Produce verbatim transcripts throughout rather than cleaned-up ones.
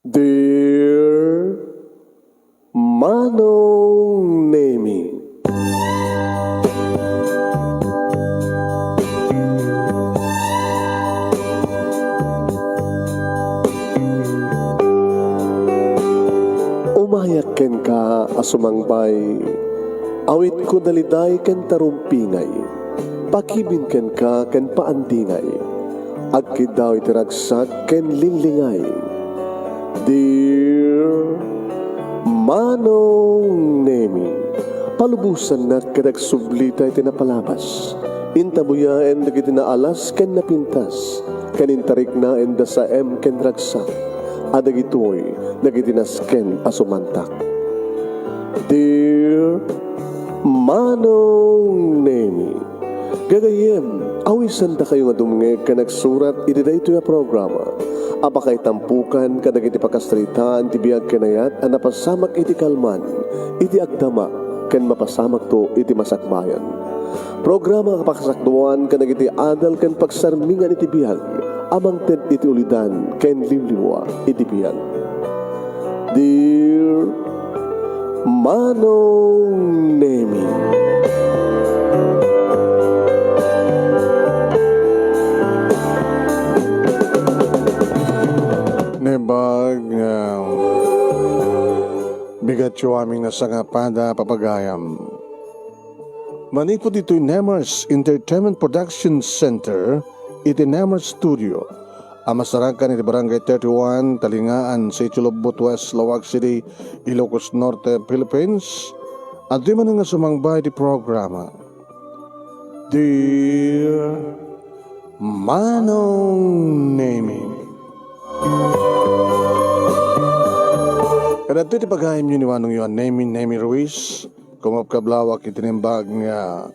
Dear Manong Nemi. Umayak kenka a sumangbay, awitko daliday ken tarumpingay, pakibin kenka ken paandingay, agkiddaw iti ragsak ken linglingay. Dear Manong Nemi, palubosannak ket agsublita iti napalabas. Intabuyaen dagiti naalas ken napintas, ken intariknaen da saem ken ragsak, a dagitoy dagiti nasken a sumantak. Dear Manong Nemi, gagayyem, awisandakayo nga dumngeg ken agsurat iti daytoy a programa a pakaitampukan kadagiti pakasaritaan ti biag ken ayat a napasamak iti kalman, iti agdama, ken mapasamakto iti masakbayan. Programa a pakasakduan kadagiti adal ken pagsarmingan iti biag a mangted iti ulidan ken liwliwa iti biag. Dear Manong Nemi. Naimbag, ah, bigatyo amin a sangapada, papagayam. Manipud ditoy Nemers Entertainment Production Center iti Nemers Studio a masarakan iti Barangay thirty-one, Talingaan, Sitio Lobbot West, Laoag City, Ilocos Norte, Philippines, adtoy manen nga sumangbay iti programa. Dear Manong Nemi. Kadagitoy ti pagayamyo ni Manongyo a Nemi, Nemi Ruiz. Kumapkablawak iti naimbag nga,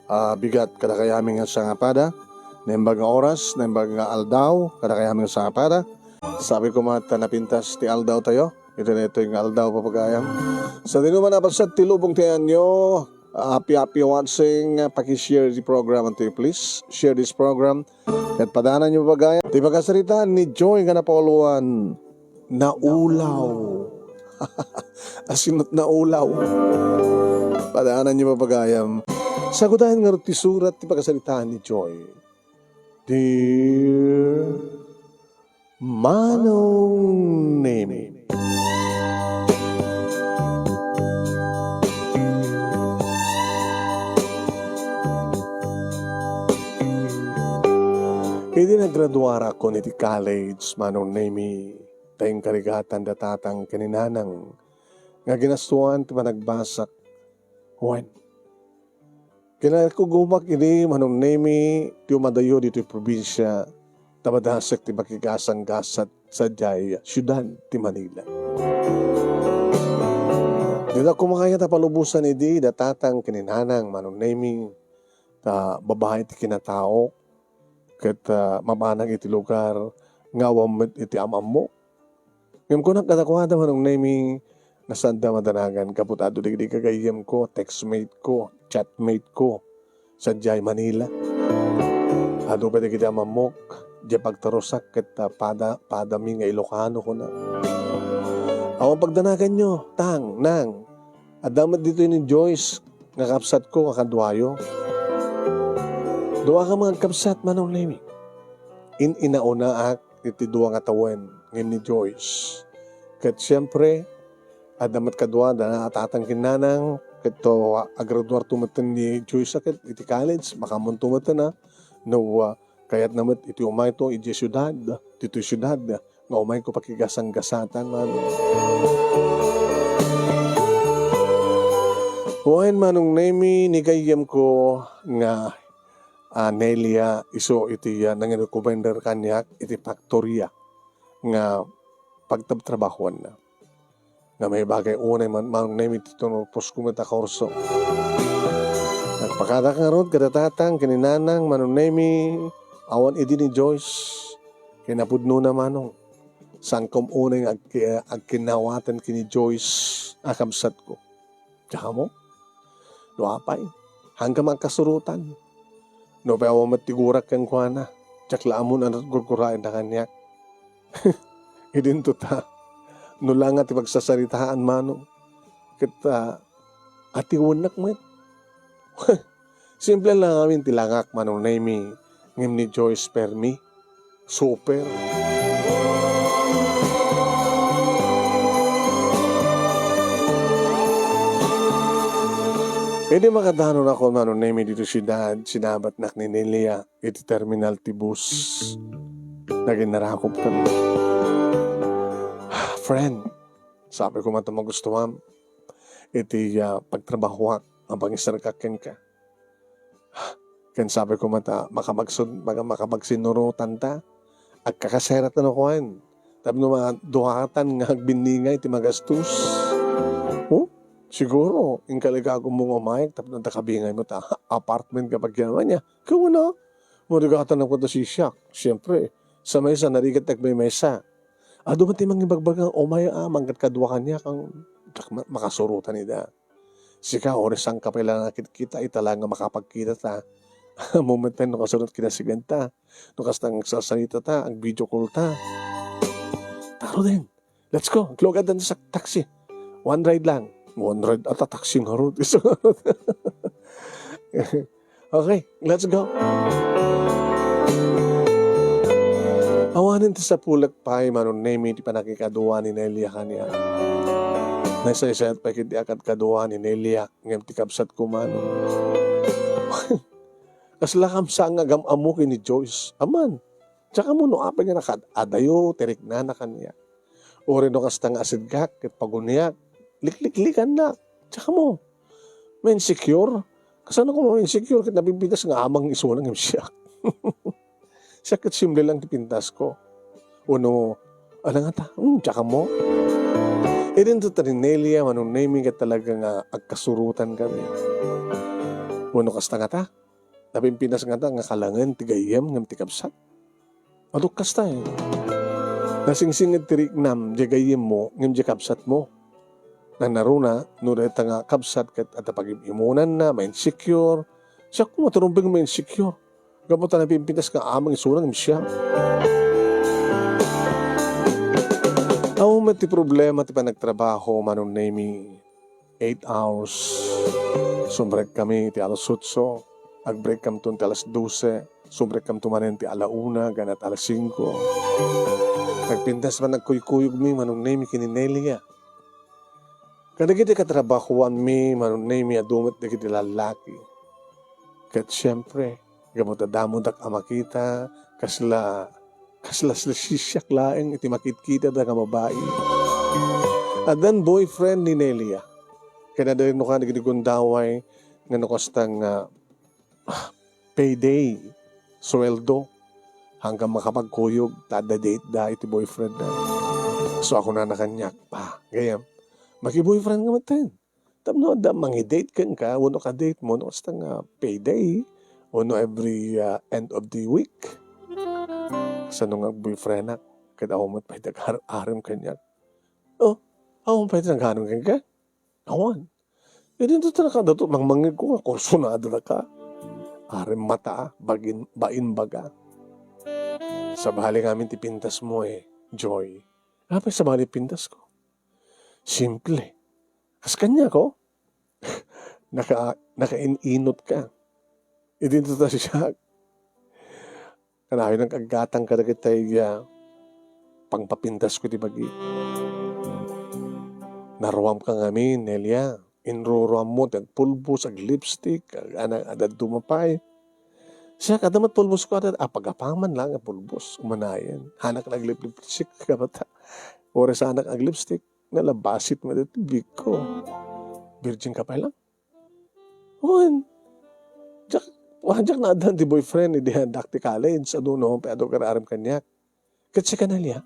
ah, bigat kadakayami nga sangapada, naimbag nga oras, naimbag nga aldaw kadakayami nga sangapada. Sabi ko met ta napintas ti aldawtayo iti daytoy nga aldaw, papagayam. Sadino man a paset ti lubong ti ayanyo, ah, happy, happy watching, ah, paki-share the program, and please share this program. Ket padaananyo, papagayam, ti pakasaritaan ni Joy nga napauluan, Naulaw. Asino ti naulaw? Padaananyo, papagayam. Sagudayen ngarud ti surat ti pakasaritaan ni Joy. Dear Manong Nemi. Idi naggraduarakon iti college, Manong Nemi, ta inkarigatan da tatang ken ni nanang nga ginastoan ti panagbasak. Wen, kinalkugomak idi, Manong Nemi, ti umadayo ditoy probinsia, ta madasek ti makigasanggasat sadiay siudad ti Manila. Dida koma kayat a palubosan idi da tatang ken ni nanang, Manong Nemi, ta babai ti kinataok, ket, ah, mabanag iti lugar nga awan met iti am-ammok. Ngem kunak kadakuada, Manong Nemi, nga saanda madanagan gapu ta adu dagiti gagayyemko, textmate ko, chatmate ko, sadiay Manila. Adu pay dagiti am-ammok, diay pagtarusak ket, ah, pada, padami nga Ilocano, kuna. Awan pagdanaganyo, tang, nang. Adda met ditoy ni Joyce nga kabsatko nga kaduayo. Duaka nga agkabsat, Manong Nemi. In-inaunaak iti dua nga tawen ngem ni Joyce. Ket siempre, adda met kaduada a tatang ken nanang, ket to, agraduarto metten ni Joyce a ket iti college, makaammonto metten a, no, ah, kayatna met iti umayto idiay siudad, ditoy siudad, nga umayko pakigasanggasatan, Manong. Wen, Manong Nemi, ni gayyemko nga, ah, Nelia, isu iti, ah, nangirekomendar kaniak iti faktoria nga pagtrabtrabahuanna. Nga maibagay unay man, Manong Nemi, ti tinurposko met a kurso. Nagpakadak ngarud kada tatang ken ni nanang, Manong Nemi, awan idi ni Joyce. Kinapudnona, Manong, saanko unay nga agki-, agkinnawatan ken ni Joyce a kabsatko. Diak ammo no apay, hanggang agkasurotan. No pay awan met ti gurak kenkuana, diak la ammo a nagurguraenna kaniak. Idinto ta, No la nga ti pagsasaritaan, Manong, ket, ah, atiwennak met. Simple la ngamin ti langak, Manong Nemy, ngem ni Joyce permi, super. Idi makadanon ako, Manong Nemy, ditoy siudad, sinabatnak ni Nelia iti terminal ti bus. Naginarakop kami. "Friend," sabi ko, "mata magustuam iti, ah, pagtrabahoak a pangisarkak kenka." Ken sabi ko, "Mata makabagsun-, maka-, makabagsinurotanta. Agkakaserat no kuen. Tapno maduatan nga agbinningay ti magastos." "Oh, siguro, inka ligagummo nga umayag tapno adda kabingaymo ta apartment ka pagyaman niya." Kuna, marigatan ako ta sisiak. Siyempre, sa maysa, narigat ti agmaymaysa. Adu met ti mangibagbaga, "Umay a, mangkatkadua kaniak, ang, diak ma-, makasurotan ida." Sika, uri saan ka pay la nakitkita, ita la nga makapagkita ta. Ammom met no kasurot kinasigenta. No kasta nga agsarsarita ta, ag-video call ta. Taro din. Let's go. Aglugadan sa taxi. One ride lang. One ride ata taxi ngarud. Okay, let's go. Awanen ti sapulek pay, Manong Nemy, ti pannakikadua ni Nelia kaniak. Nasaysayat pay ket ti akadkadua ni Nelia, ngem ti kabsat ko, Manong. Kasla kamsa nga agam-ammo ken ni Joyce. Aman, diak ammo no apay nga nakaad-adayo ti riknana kaniak. Uray no kasta nga asidgak ket paguniak, likliklikannak. Diak ammo. Ma-insecure? Kasano ko ma-insecure ket napimpintas nga amang isuna ngem siak? Siak ket simple lang ti pintasko. Wenno, ano nga ta? Hmm, diak ammo. Idinto ta ni Nelia, Manong Nemy, ket talaga nga agkasurotan kami. Wenno kasta nga ta? Napimpintas nga ta nga kalangen ti gayyem ngem ti kabsat. Aduk kasta, eh. Nasingsinged ti riknam, diay gayyemmo ngem diay kabsatmo. Nanaruna, no dayta nga kabsat ket adda pagim-imonanna, ma-insecure. Siak koma ti rumbeng ma-insecure. Gapu ta napimpintas nga amang isuna ngem siak. Awan met ti problema ti panagtrabaho, Manong Nemy. Eight hours. Sumrek kami ti alas otso, agbreak kamton ti alas dose, sumrek kamto manen ti ala una, ganat alas singko. Nagpintas man nagkuykuyogmi, Manong Nemy, ken ni Nelia. Kadagiti katrabahoanmi, Manong Nemy, adu met dagiti lallaki. Ket siempre, gapu ta damodak a makita, kasla, kasla sisiak laeng iti makitkitada nga babai. Addan boyfriend ni Nelia. Ken adda no kadagiti gundaway nga no kasta nga, ah, payday, sueldo, hanggang makapagkuyog, ta adda date da iti boyfriend na. So, ako na nakaniak, pa, gayam, maki-boyfriend nga maten. Tapno adda mangi-date kenka, wenno ka-date mo, no, kasta nga payday, wenno every, ah, end of the week. Sano nga boyfriend-ak? Ket awan met pay ti agar-arem kaniak. Oh, awan pay ti nag-arem kenka? Awan. Idinto ta nakadato, mangmangngeg ko nga kursunada daka. Arem mata, bagin, bain baga. Sabali ngamin ti pintas mo, eh, Joy. Apay sabali pintas ko? Simple. Kas kaniak, oh. Naka-, nakain-inot ka. Idinto ta siak. Kanayon nang aggatang kadagiti, ah, pangpapintas ko ti bagi. Naruam ka ngamin, Nelia. Inruruam mo ti agpulbos, aglipstick, ag-, ana-, adda duma pay. Siak, adda met pulbos ko, adda, apagapaman lang nga pulbos. Umanayen. Hanak naglip-, lipstick, kabata. Oras hanak aglipstick, nalabasit mo dito, big ko. Virgin ka pa lang? Wen, diak, wa, diak naaddan ti boyfriend, idi addak ti college, adu no, pay adu agar-arem kaniak. Ket sika, Nelia?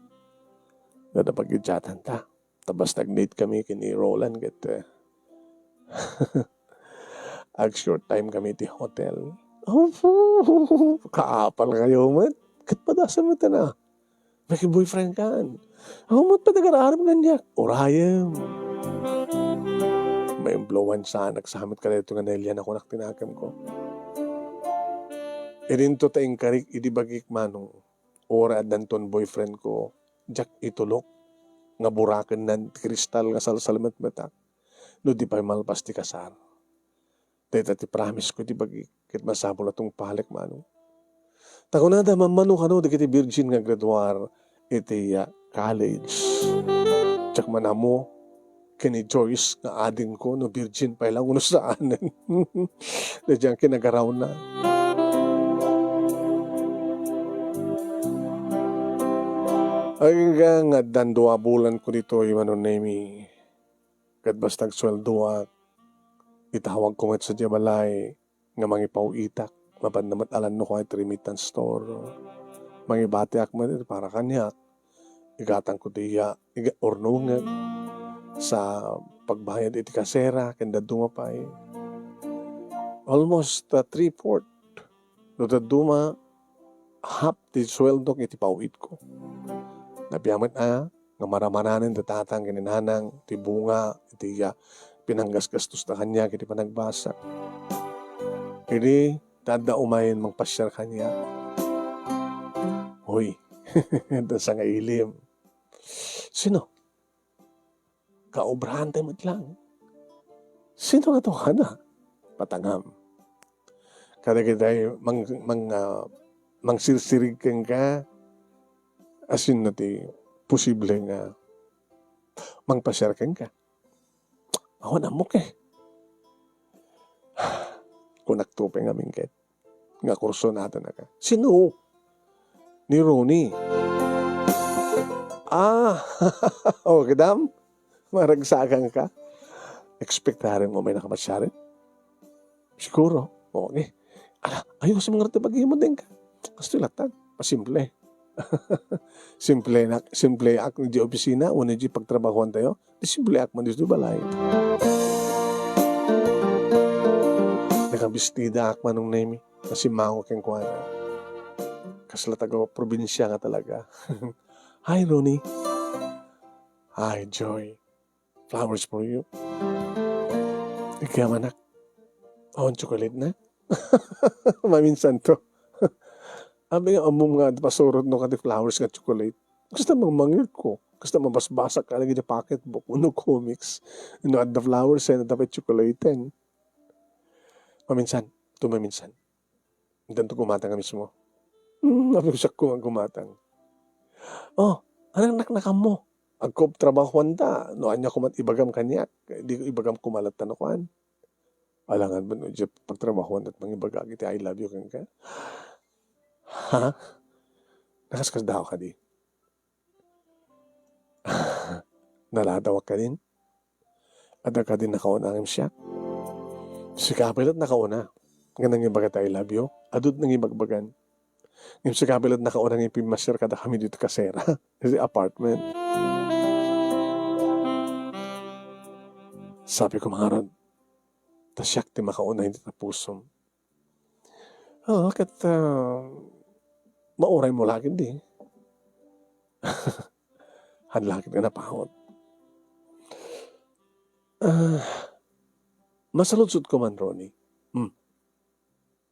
Dada pag-i-chatan ta. Ta basta nag-date kami ken ni Roland ket, eh, ag-short time kami ti hotel. Kaapal kayo met. Ket padasem met na. Maki-boyfriend kan. Awan met pay ti agar-arem kaniak. Urayem. Maimpluwensanak sa met kadaytoy nga Nelia, nakunak ti nakemko. Idinto ta inkarik idi bagik, Manong. Uray addanton boyfriend ko, diak itulok. nga burakennan ti kristal nga salsalmetmetak no di pay malpas ti kasar. Dayta ti promise ko iti bagik, ket masapul a tungpalek, Manong. Ta kunada, mammano kano dagiti virgin nga graduar iti, ah, college. Diak man ammo ken ni Joyce nga adingko no virgin pay la wenno saanen. Daydiay kinagarawna. Agingga nga addan dua bulan ko ditoy, Manong Nemi. Ket basta agsueldoak, itawagko met sadiay balay nga mangipaw-itak. Mapanna met a lannuko iti remittance store. Mangibatiak met iti para kaniak. Igatangko ti iya, iga-, urnonget sa pagbayad iti kasera ken dadduma pay. Almost, uh, three-fourth. No dadduma, half ti sueldok iti paw-itko. Nabiang met a nga maramananen da tatang ken ni nanang ti bunga iti, ah, pinanggasgastosta kaniak iti panagbasa. Idi ta adda umayen mangpasiar kaniak. Hoy, adda sangailim. Sino? Kaobrahante met lang. Sino nga tungana? Patangam. Kadagitay mang-, mang-, ah, mangsirsirig kenka, asinna ti posible nga mangpasiar kenka? Awan ammok, eh. Kunak to pay ngamin ket nga kursonatanaka. Sino? Ni Ronnie. Ah, o, kadam? Maragsakan ka? Expectaren mo may nakapasiaren? Siguro. Okay. Ala, ayos mo nga ti pag-iimo din ka. Kastoy latta. Pasimple. Simple na, simple ak di opisina, wenno di pagtrabahoan tayo. Di simple ak man di balay. Nakabistida ak, Manong Nemi. Nasimango kenkuana. Kasla taga-probinsya nga talaga. Hi, Ronnie. Hi, Joy. Flowers for you. Ikaw, anak. Awan chocolate na? Maminsan to. Abi nga, ammom nga, pasurot no kadi flowers nga chocolate. Kasta mangmangirko. Kasta mabasbasak ka lagi di pocketbook. Uno comics. No, adda flowers, eh, adda pa chocolate, eh. Maminsan. To maminsan. Intanto gumatang a mismo. Hmm, abigsak ko nga gumatang. Oh, anong naknakam mo? Agko trabahoan ta, no anya kumat ibagam kaniak, di ko ibagam kumalatta no kuan. Alangan mo, no, Jeff, pagtrabahoan at mangibaga iti I love you kenka. Ha? Nakaskas daw ka di? Nalatawak ka din? Adda ka din nakauna ngem siak? Sika pay la't nakauna. Nga nangibaga ta I love you? Adut nangibagbagan. Ngem sika pay la't nakauna nga pimmasyar kada kami dito kasera. Kasi apartment. Sabi ko, "Mangarod, ta siak ti makauna iti tapusom." Oo, ket, ah, mauray mo lagi di. Han lagi nga napaut. Ah, masaludsod ko man, Ronnie. Hmm.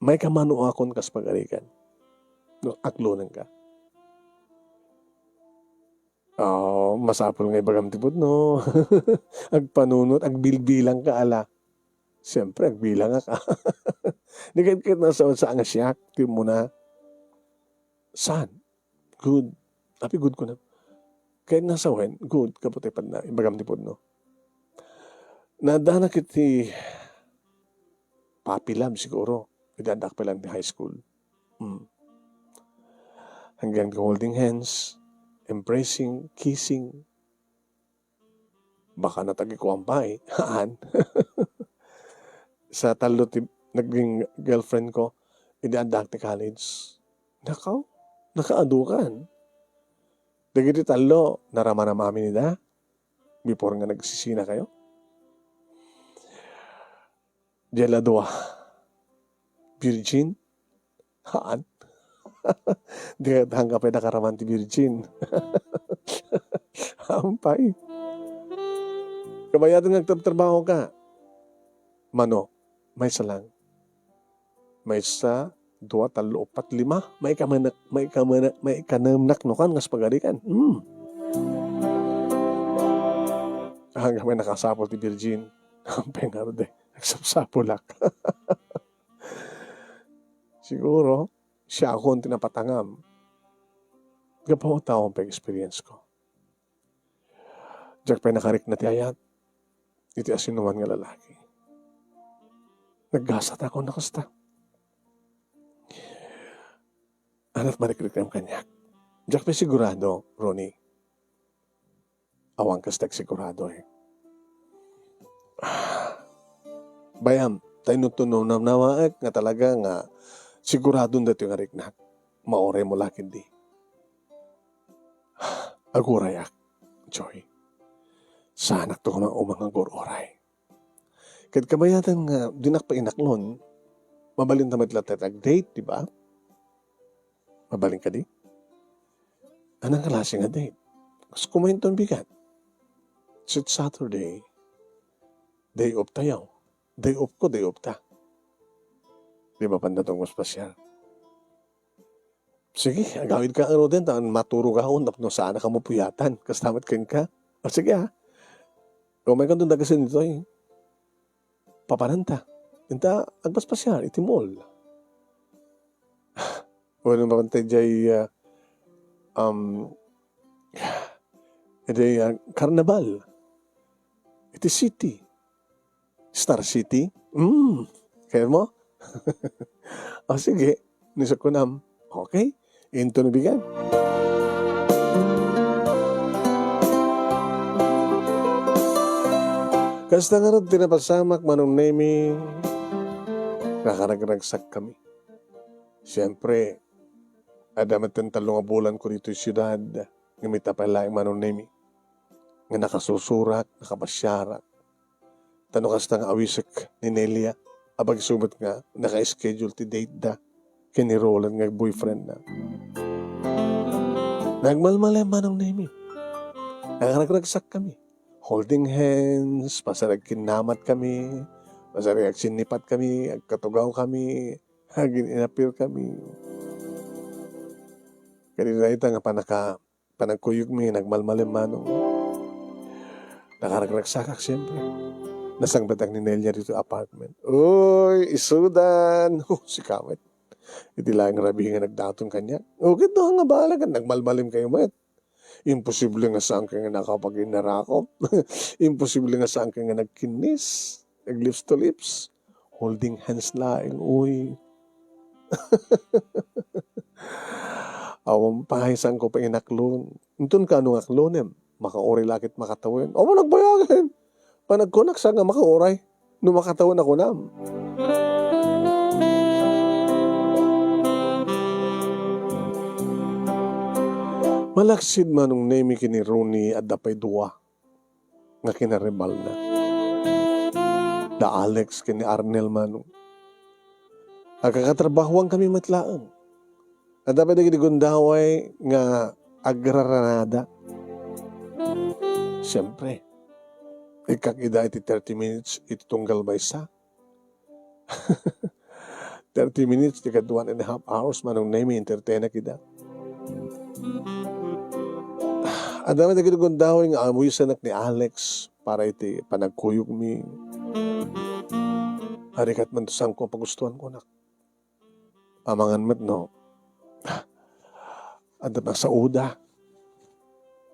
May kamano akon kas pagarikan. No, aklonen ka. Oo, masapul nga ibagam ti pudno. Agpanunot, agbilbilang ka, ala. Siyempre, agbilang ka. Di ket, ket nasa, sa nga siak, ti muna. Saan? Good. Api good ko na. Ket nasa wen, good. Kapatay pa na, ibagam ti pudno. Nadanak iti Papi Love siguro. Iti addak pa lang ti high school. Hmm. Hanggang holding hands, embracing, kissing. Baka natagikuan pa eh. Haan. Sa tallo ti naging girlfriend ko, iti addak ti college. Nakaw, nakaadukan. Dagiti tallo, narama-namamin ida before nga nagsisina kayo. Diay la dua. Virgin? Haan. Di ka, haan ka pwede karaman ti virgin. Ampay. Kabayatan nga agtrabtrabaho ka. Mano, maysa lang. Maysa, dua, tallo, upat, lima. Maikamanak, maikamanak, maikanamnak no kan, ngas pagarikan. Hmm. Anggaman nakasapul ti virgin. Ang pengarde, nagsapsapulak. Siguro, siakon ti napatangam. Gapu ta awan pay experience ko. Diak pay nakarikna ti ayat iti asinoman nga lalaki. Naggasat ako na kasta. Anak, marikriknam kaniak. Diak pay sigurado, Ronnie. Awan kasta sigurado, eh. Bayam, ta inutno namnamaek nga talaga nga siguradon datoy nga riknak. Mauraymo la ketdi. Agurayak, Joy. Saanakto koma umang agur-uray. Ket kabayatan nga dinak pay inaklon, mabalinta met latta iti ag-date, di ba? Mabalin kadi? Anang klase nga date? Kas kumainton bigat. Sit Saturday, day off tayo. Day off ko, day off ta. Di ba, panda tong mas pasyal? Sige, agawid ka, ano din, ta maturog ako, tapno saan ka mapuyatan. Kasta met kenka. O, sige, ah. O, may kantong dagasin dito, eh. Papananta. Inta, agpaspasiar, iti mall. Wala mapantay jay, ah, um, jay, ah, karnabal. Iti city. Star City? Mm. Kaya mo? O, sige. Nisok ko nam. Okay. Into na bigan. Kasta nga rod ti napasamak, Manong Nemi, nakaragragsak kami. Siyempre, adda met ti tallo nga bulan ko ditoy siudad, ngem ita pay laeng, Manong Nemi, nga nakasusurak, nakapasiarak. Ta no kasta nga awisek ni Nelia, a bag-o met nga naka-schedule ti date da ken ni Roland nga boyfriend na. Nagmalmalem, Manong Nemi. Nangaragragsak kami. Holding hands, pasarag kinnamat kami, pasarag agsinnipat kami, agkatugaw kami, agin-inapir kami. Kadi dayta nga panaka- Panagkuyogmi, nagmalmalem, Manong. Nakaragragsakak, siyempre. Nasangbatak ni Nelia dito apartment. Uy, isudan! Oh, sika met. Iti laeng rabii nga nagdaton kaniak. O, ket no, nga bahala ka, nagmalmalem kayo met. Imposible nga saan ka nga nakapag-inarakop. Imposible nga saan ka nga nagkinnis. Nag-lips to lips. Holding hands laeng, uy. Awan pay, saan ko pay inaklon. Inton kaano nga aklonem? Makauray la ket makatawen. Awan nagbayagen. Panagkunak sa nga makauray. No makatawen a kunam. Malaksid, Manong Nemi, ken ni Ronnie, adda pay dua nga kinaribalna. Da Alex ken ni Arnel, Manong. Agkakatrabahoan kami met laeng. Adda pay dagiti gundaway nga agraranada. Siyempre, ikkak ida iti thirty minutes iti tunggal maysa. Thirty minutes, ti kad one and a half hours, Manong Nemi, entertainak ida. Adda met dagiti gundaway nga awisenak ni Alex para iti panagkuyogmi. Arigat man to, saan ko pagustuhan, kunak. Amangan met no, adda pay saoda.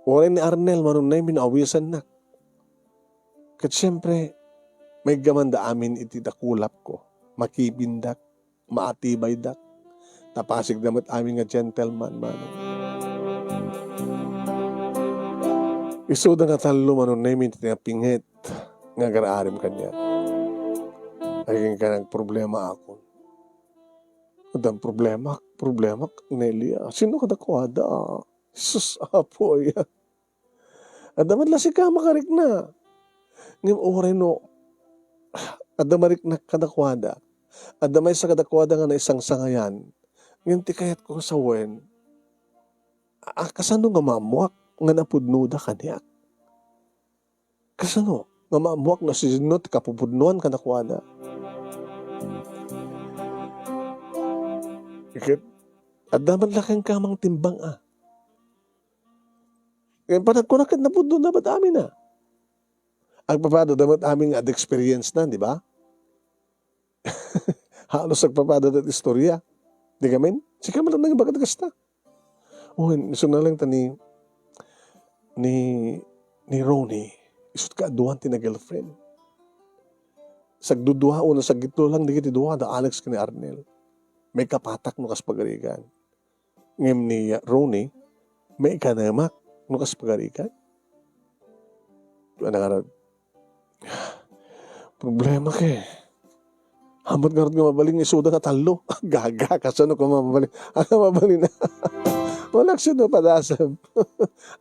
Uray ni Arnel, Manong Nemi, no awisennak. Ket siyempre, maiggamanda amin iti dakulapko. Makibindak, maatibaydak. Ta pasigda met amin nga gentleman, Manong. Isuda nga tallo, Manong Nemi, ti napinget nga agar-arim kaniak. Ay, kenka nagproblema akon. Addan problemak, problemak, Nelia. Sino kadakuada? Sus, Apo, aya. Adda met la sika makarikna. Ngem uray no, adda mariknak kadakuada. Adda maysa kadakuada nga naisangsangayan. Ngem ti kayatko nga sawen, a-, kasano nga maammoak nga napudnoda kaniak? Kasano nga maammoak no sino ti kapupudnoan kadakuada? Ket adda met la kenka mangtimbang a. Ket panagkunak ket napudno na met amin a. Agpapadada met amin nga ad-experience na, di ba? Halos agpapadada ti istorya. Di ngamin? Sika man lang nangbaga ti kasta. O, isu na lang ta ni, ni, ni Ronnie, isut kaaduan ti na-girlfriend. Sagdudua o nasagitlo lang dagiti dua, da Alex ken ni Arnel. Maikapatak no kas pagarigan. Ngem ni Ronnie, maikanemak no kas pagarigan. Ano nga rod? Problema ka eh. Hamat nga rod nga mabalin nga isuda nga tallo. Gaga, kasano ka mabalin? Ano mabalin? Wala siya no padasem.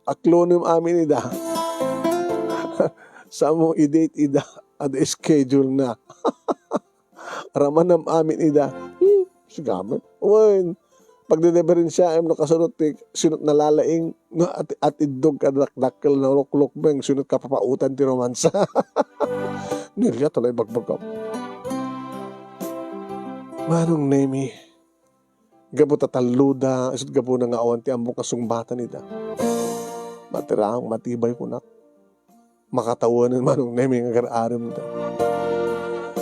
Aklonem amin ida. Samo i-date ida. Ada schedule na. Ramanam amin ida. Hmm, sigamet. Wen, pagdidiferensiaem no kasunot ti sinot nalalaing, no at, at iddog ka dakdakkel na ruklukbeng, sinot kapapautan ti romansa. Nelia, talay bagbagam. Manong Nemi, gapu ta talloda, isut gapu na nga awan ti ammok a sungbatan ida. Matiraang matibay kunak. Makatawanen Manong Nemi nga agar-aremda.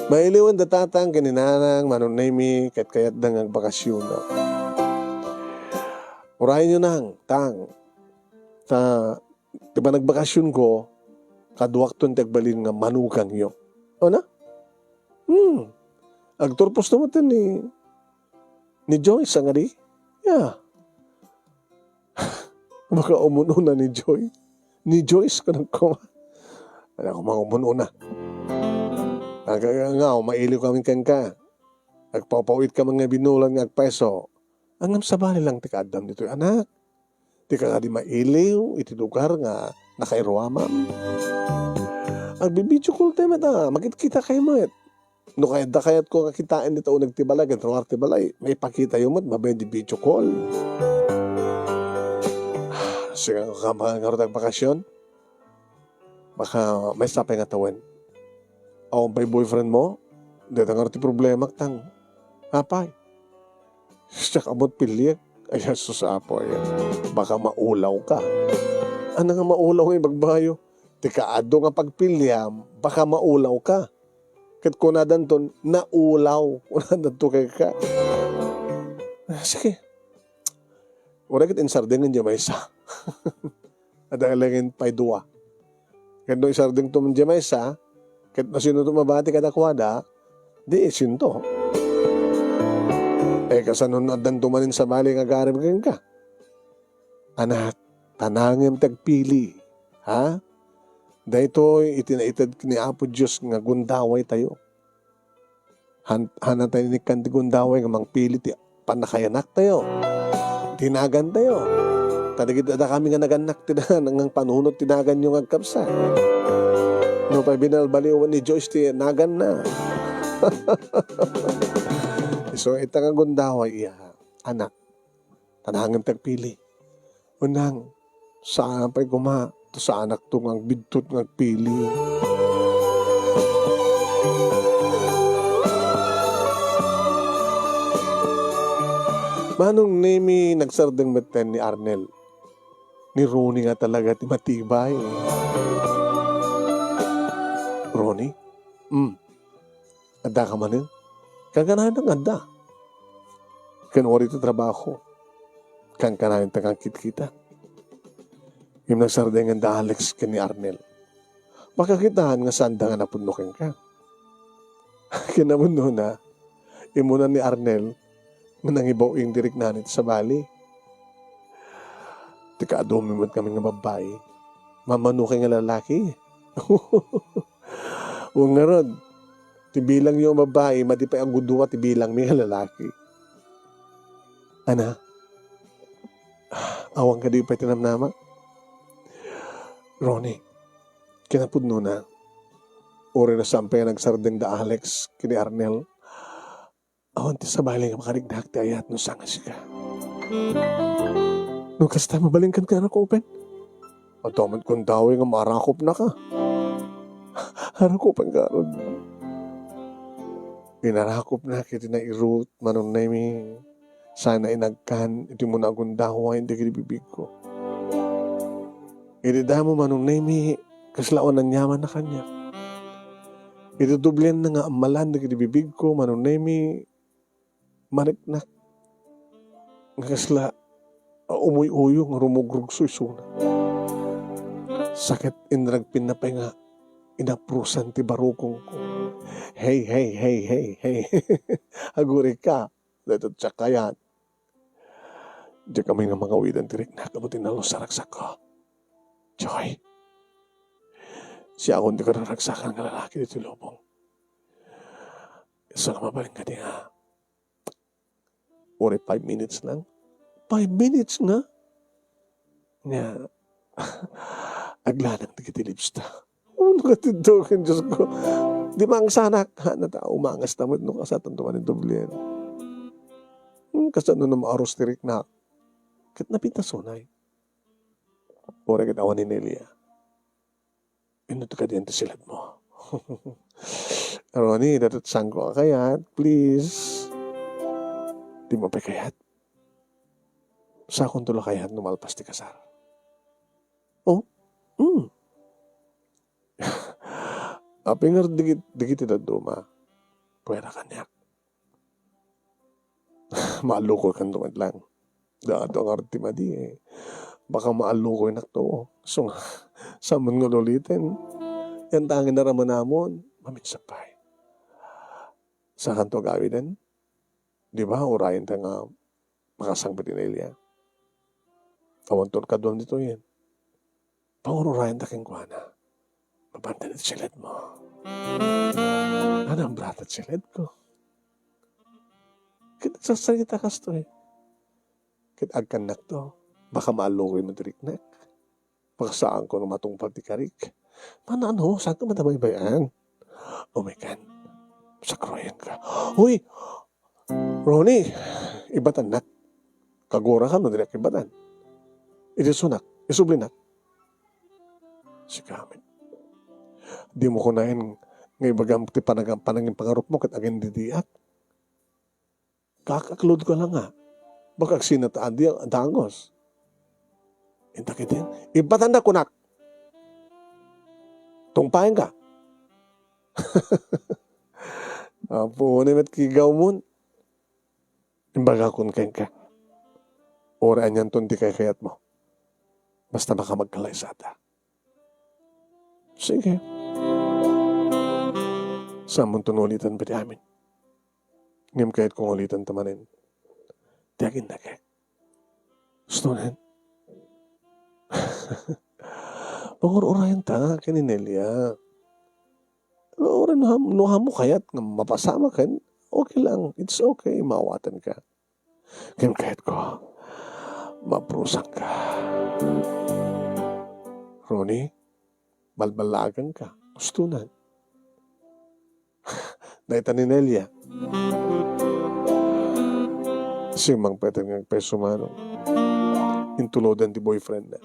Mailiwen da tatang ken ni nanang Manong Nemi ket kayatda nga agbakasiona. Urayenyo nang, tang, ta ti panagbakasionko, kaduakton ti agbalin nga manugangyo. Ano? Hmm. Agturpos naman ni, ni Joyce, ang ari? Yeah. Baka umununa ni Joy. Ni Joyce, kanang kuma. Ano ko mang umununa? Aga nga, mailiw kami kenka. Agpapawit ka nga binulan nga agpeso. Ngem sabali lang ti kaaddam ditoy, anak. Ti ka kadi mailiw iti lugar nga nakairuamam. Agbi-video call tayo met, ah. Magkita-kita kayo met. No kayat da kayat ko nga kitaen dita uneg ti balay, ken ruar ti balay, maipakita yo met, mabain di video call. Sige, ka, ka, ka, bakasyon? Baka maysa pay nga tawen. Awan pay boyfriend mo? Deta ngarud ti problemak, tang. Apay? Siak amot piliek. Ay, Jesus, Apo, ay. Baka maulaw ka. Ano nga maulaw nga ibagbayo? Ti kaadu nga pagpiliam, baka maulaw ka. Ket kunadanton, naulaw. Kunadanto kay ka. Ah, sige. Uray ket insardeng diay maysa. Adda laeng pay dua. Ket no isardengto man diay maysa, ket no sinoto mabati kadakuada, di isinto. Eh, kasano no addanto manen sabali nga agarem kenka? Anak, tanangem ti agpili, ha? Daytoy iti naited ni Apo Dios nga gundaway tayo. Han-, hana tayo ni kan ti gundaway nga mangpili ti pannakayanak tayo, ti nagan tayo. Ta dagiti adda kami nga nagannak ti nagan, nga panunot ti nagan yo nga agkabsat. No pay binalbaliwan ni Joyce ti nagan na. So, ita nga gundaway iya, anak. Tanangem ti agpili. Unang, saan pay koma, ta saanakto nga agbidtot nga agpili. Manong Nemi, nagsardeng metten ni Arnel. Ni Ronnie nga talaga ti matibay. Ronnie? Mm. Adda ka manen? Kankanayon nga adda. Ken wari ti trabaho. Kankanayon ta kankitkitan. Ngem nagsardengen da Alex ken ni Arnel. Makakitaan nga saanda nga napudno kenka. Kinapudnona, immuna ni Arnel nga nangibaw-ing di riknana iti sabali. Ti kaadumi met ngamin nga babbai, mammanokay nga lalaki. Wen ngarud, ti bilangyo a babbai, madi pay a gudua ti bilangmi nga lalaki. Ana, awan kadi pay ti namnamak? Ronnie, kinapudnona, uray no saan pay a nagsardeng da Alex ken ni Arnel, awan ti sabali nga makariknak ti ayat no saan nga sika. No kasta, mabalinkan ka, Uncle Ben? Adda met gundaway nga maarakopnaka. Arakopen ngarud. Inarakopnak iti nairut, Manong Nemi. Sana inagkan iti muna a gundaway dagiti bibigko. Iti damo, Manong Nemi, kasla awan aniamanna kaniak. Iti doblianna nga ammalan dagiti bibigko, Mano Nemi, mariknak nga kasla a umuy-uyo nga rumugrugso isuna. Sa ket inragpinna pay nga inaprusan ti barukongko. Hey, hey, hey, hey, hey. Agurika, daytoy ti kayat. Diak ammo nga mangawidan ti riknak a no ti nalus a ragsakko. Joy, siakon ti kararagsakan nga lalaki ditoy lubong. Isu nga mabalin kadi nga, uray five minutes lang. Five minutes nga? Nga, aglanang dagiti lips ta. Ano nga tindaw ken Diosko? Di mangsanak. Hana ta, umangas ta met no kasatanto manen doblian. Hmm, kasano no maaros ti riknak? Ket napintas unay. Uray ket awan ni Nelia. Inno ti kadi ti siledmo? Ronnie, daytoy ti saanko a kayat, please. Dimo pay kayat? Sakonto la kayat no malpas ti kasar. Oh? Hmm. Apay ngarud dagit-, dagiti dadduma? Puera kaniak. Maallukoykanto met lang. Dayta ngarud ti madi, eh. Baka maallukoynakto. Isu nga, saan met nga uliten? Yan ti naramanamon. Maminsan pay. Sakanto agawiden? Di ba, urayenta nga makasangpet ni Nelia? Awanto kaduam ditoyen. Pangur-urayenta kenkuana. Mapanten iti siledmo. Ano ang brata ti siledko? Ket sagsarita kastoy. Ket agkannakto. Baka maallukoy met ti riknak. Baka saanko nga matungpal ti karik. Mano, saanko matabaybay-an? Oh my God. Sakroyan ka. Uy! Ronnie, ibatannak. Kagura ka no dinak ibatan. Iti sunak, isublinak. Sika met. Dimo kunaen nga ibagam ti panag-, panangin pangarupmo ket agindidiak. Kakaklod ka lang nga. Baka agsina ta adi a dangos. Inta ketdin, ibatannak kunak. Tungpaenka. Apo, ni met kigawmon. Imbagakon kenka. Uray anianton ti kaykayatmo. Basta makamagkalaysata. Sige. Saanmonto nga ulitan pay ti amin. Ngem kayatko nga ulitan ta manen. Ti aginna kay. Gusto na. Pangur-urayan ta ken ni Nelia. Uray no ham-, no hammo kayat nga mapasamak ken, okay lang. It's okay. Maawatan ka. Ngem kayatko, maprusan ka. Ronnie, balballaagan ka. Gusto na. Dayta ni Nelia. Simmangpet nga agpayso manong. Intulodan ti boyfriend na.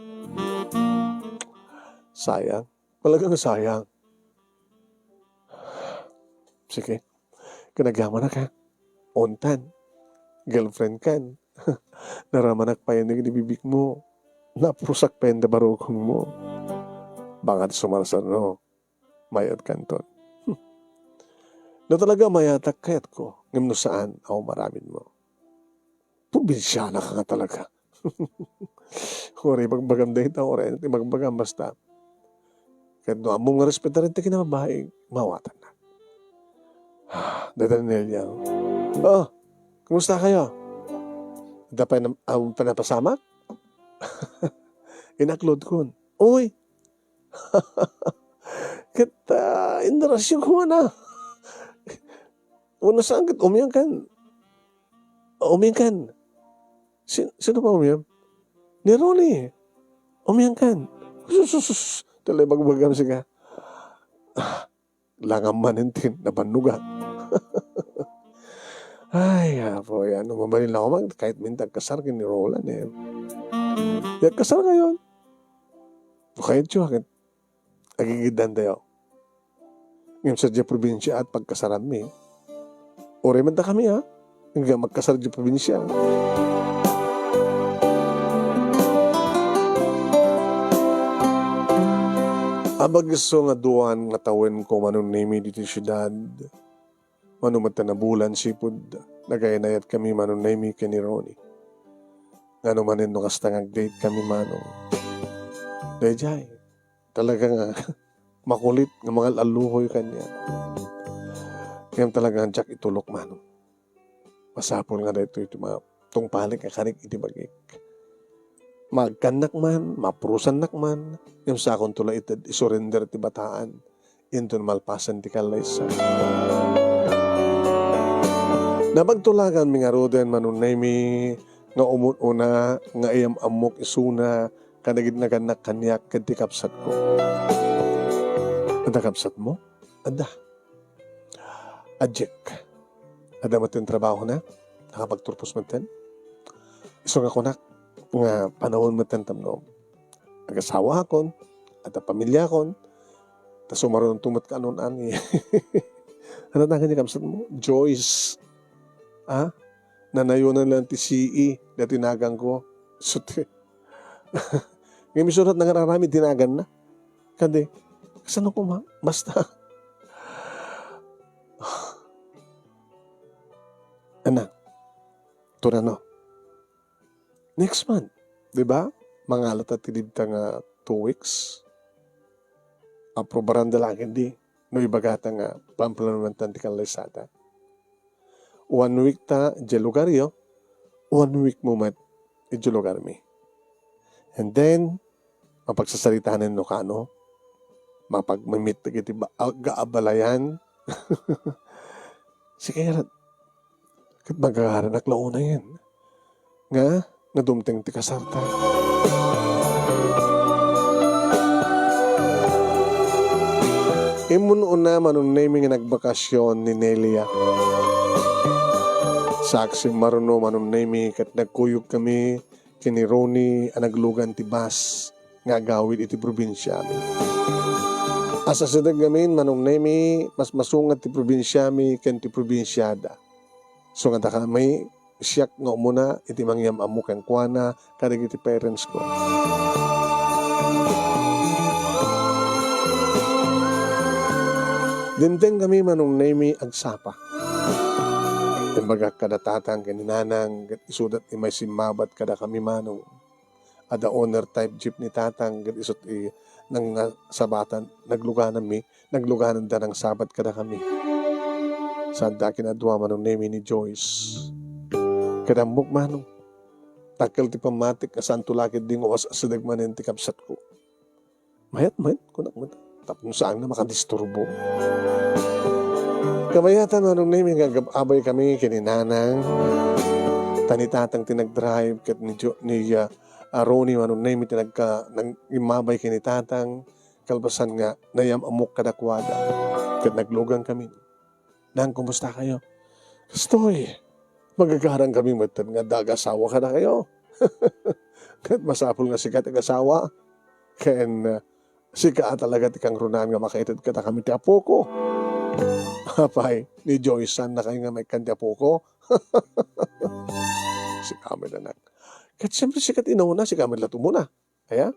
Sayang. Talagang sayang. Sige. Kanagyamanak, ha? Ontan. Girlfriend kan. Naramanak payen dagiti bibigmo. Naprusak payen da barukongmo. Baka ti sumarsar, no? Mayat kanton. No talaga mayatak, kayatko. Ngem no saan, awan aramidmo. Probinsiana ka nga talaga. Uray ibagbagam dayta, uray ania ti ibagbagam, basta. Ket no ammom nga respetaren ti kinababaig, mawatanna. Dayta ni Nelia. Oh, kumusta kayo? Adda pay nam-, awan pay napasamak? Inaklodkon. Uy! Ket, ah, inrasyo ko na. Una saan ket umiyan kan. Umiyan kan. Sin-, sino pa umiyan? Ni Ronnie. Umiyan kan. Sus, sus, sus. Tuloy bagbagam sika. Ah, langam manen ti nabannoga. Ay, apo, yan. No mabalin lang ako, man, kahit minsan agkasar ken ni Roland, eh. Di agkasar ngayon. Kayatyo, agigiddan tayo. Ngem sadiay probinsia ti pagkasaranmi. Uray man dakami, ha? Nga magkasar diay probinsia. Abagiso nga duan nga tawenko, Manong Nemy, ditoy siudad. Mano met ta nabulan sipud nagaynayat kami, Manong Nemy, ken ni Ronnie. Ngano manen no kasta nga ag-date kami, Manong? Daydiay, talaga nga makulit nga mangal-alluhoy kaniak. Ngem talaga nga diak itulok, Manong. Masapul nga daytoy ti matungpalik nga karik iti bagik. Maagkannak man, mapurusannak man, ngem sakonto la ited isurrender ti bataan inton malpasen ti kallaysa. Nabagtulaganmi ngaruden, Manong Nemy, nga umun-una nga iyam-ammok isuna kadagiti nagannak kaniak ken ti kabsatko. Adda kabsatmo? Adda. Ajek. Adda metten trabahona, nakapagturpos metten. Isu nga kunak nga panawen metten tapno agasawakon, adda pamiliakon, ta sumarunonto met kanon ani. Ano tangan ni kabsatmo? Joyce. Ah? Nanayonan lang ti C E, dati naganko. Sut-, Ngem isurat na nga aramid ti naganna. Kadi, kasano koma? Basta. Ana, turano. Next month, di ba? Mangalata ti leave ta nga two weeks. Aprobaran da laeng di. No ibagata nga, pamplanuan ta ti kallaysada. One week ta, idiay lugaryo, one week mo met, idiay lugarmi. And then, mapagsasaritanen no kano, mapagmimit dagiti ba-, aga-abalayan. Sige, ket magagaranak la unayen nga nadumteng ti kasarta. Immun-una, Manong Nemy, nga nagbakasyon ni Nelia. Saksi maruno, Manong Nemy, ket nagkuyog kami ken ni Ronnie a naglugan ti bus nga agawid iti probinsiami. As-asideg ngamin, Manong Nemy, mas masunga ti probinsiami ken ti probinsiada. Sungada kami, siak nga umuna iti mangyam-ammo kenkuana kadagiti parents ko. Dimteng kami, Manong Nemy, agsapa. Imbagak kada tatang ken ni nanang, ket isuda ti may simmabat kada kami, Manong. Adda owner type jeep ni tatang, ket isu ti nangngasabatan, naglugananmi, naglugananda nangsabat kada kami. Saanda ken adua, Manong Nemy, ni Joyce. Ket ammok, Manong, dakkel ti pammatik a saanto la ketdi nga uwas-asideg manen ti kabsatko. Mayat met, kunak met, tapno saanna makadisturbo. Kabayatan, Manong Nemy, nga agab-abay kami ken ni nanang. Ta ni tatang ti nagdrive, ket ni Jo-, ni, ah, ah, Ronnie, Manong Nemy, ti nagka-, nag-, immabay ken ni tatang. Kalpasan nga, nayam-ammok kadakuada. Ket naglugan kami. Nang, kumusta kayo? Kastoy, magagarang kami metten nga adda agasawa kadakayo. Ket masapul nga sika ti agasawa. Ken, uh, sika a talaga ti kangrunaan nga makaited kadakami ti apoko. Apay, ni Joyce, saanna kay nga maikkan ti apoko? Sika met, anak. Ket siempre, sika ti inuna, sika met la ti umuna. Aya?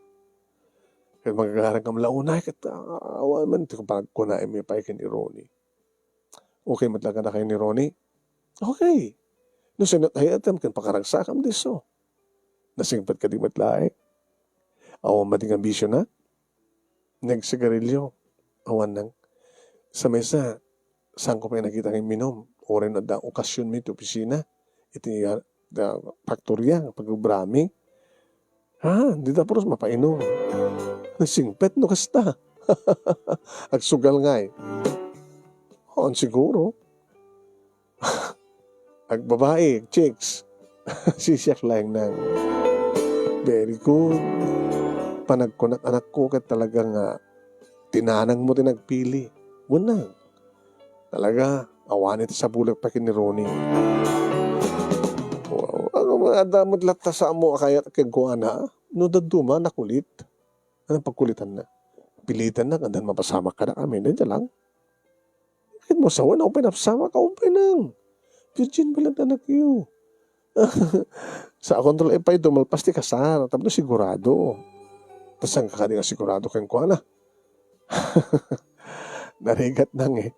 Ket magagarang kam la unay, ket, ah, awan man ti panagkunaem pay ken ni Ronnie. Okay met la kadakayo ni Ronnie? Okay. No sino ti ayatem ken pakaragsakam disso? Nasingpet kadi met laeng? Awan met nga bisiona? Nagsigarilio? Awan nang. Sa maysa, saanko pay nakita nga imminum. Uray no adda okasionmi iti opisina, iti, ah, da-, faktoria, pag-obrami. Ha, dita puros mapainum. Nasingpet no kasta. Agsugal ngay. Haan siguro. Agbabai, chicks. Sisiak laeng nang. Very good. Panagkunak, anakko, ket talaga nga ti nanangmo ti nagpili. Wen nang. Talaga, awan iti sabulek pay ken ni Ronnie. Wow, ano, adda met latta sa ammo a kayat kenkuana? No dadduma, nakulit. Ano pagkulitanna? Pilitanna, kandan mapasamak kadakami, dayta lang. Ket mo sawen, awan pay napasamak, awan pay nang. Virgin pa latta anakyo. Sa kontrol, eh, pay dumalpas ti kasar, tapno sigurado. Ta saan ka kadi nga sigurado kenkuana? Narigat nang eh.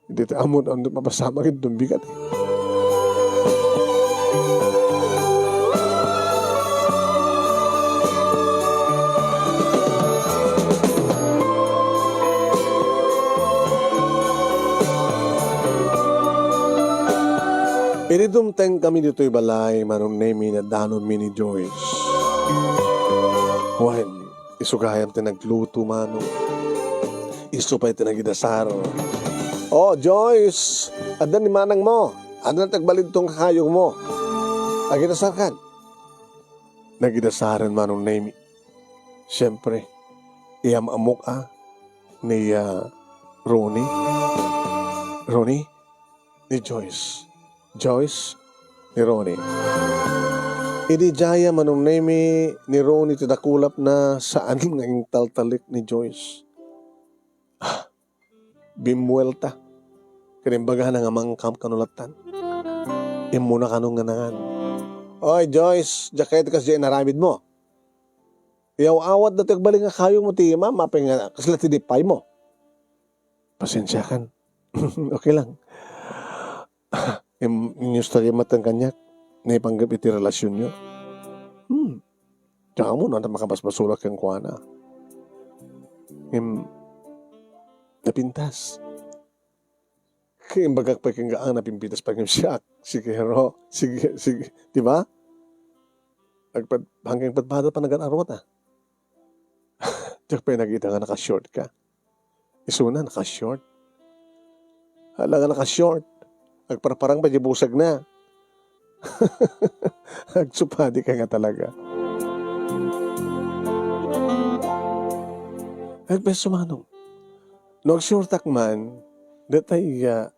Dita ammon, ano, mapasamak iti bigat eh. Idi dumteng kami ditoy balay, Manong Nemi, nadalonmi ni Joyce. Wen, isu gayam ti nagluto, Manong. Isu pay ti nagidasar. "Oh, Joyce, adda ni manangmo. Adda ti agbalin ti kayumo. Agidasarkan." Nagidasaren, Manong Nemi. Siyempre, iyam-ammok a ni, ah, Ronnie. Ronnie? Ni Joyce. Joyce? Ni Ronnie. Idi dayta, Manong Nemi, ni Ronnie ti dakulapna, saan nga intaltalik ni Joyce. Ah, bimmuelta. Ket imbagana nga mangkam kano lattan. Immuna kano nga nangan. "Oy, Joyce, diak kayat kasdiay inaramidmo. Iyaw-awat datoy agbalin nga kayumo ti imam, apay nga kasla ti dipaymo?" "Pasensiakan." "Okay lang." Im-, inyusta met kaniak, naipanggep iti relasionyo. Hmm. Diak ammo no ania makabasbasolak kenkuana. Im-, napintas. Imbagak pay kenka, "Ang napimpitas pay ngem siak." Sige, ro. Sige, sige. Di ba? Agpad-, hanggang padpada pa nagan-arwat, ah. Diak pay nakita nga naka-short ka. Isuna, naka-short. Hala nga naka-short. Agparparang pa di busag na. Agsupadi ka nga talaga. Agpeso, Manong. No agshortak man, datay, ah,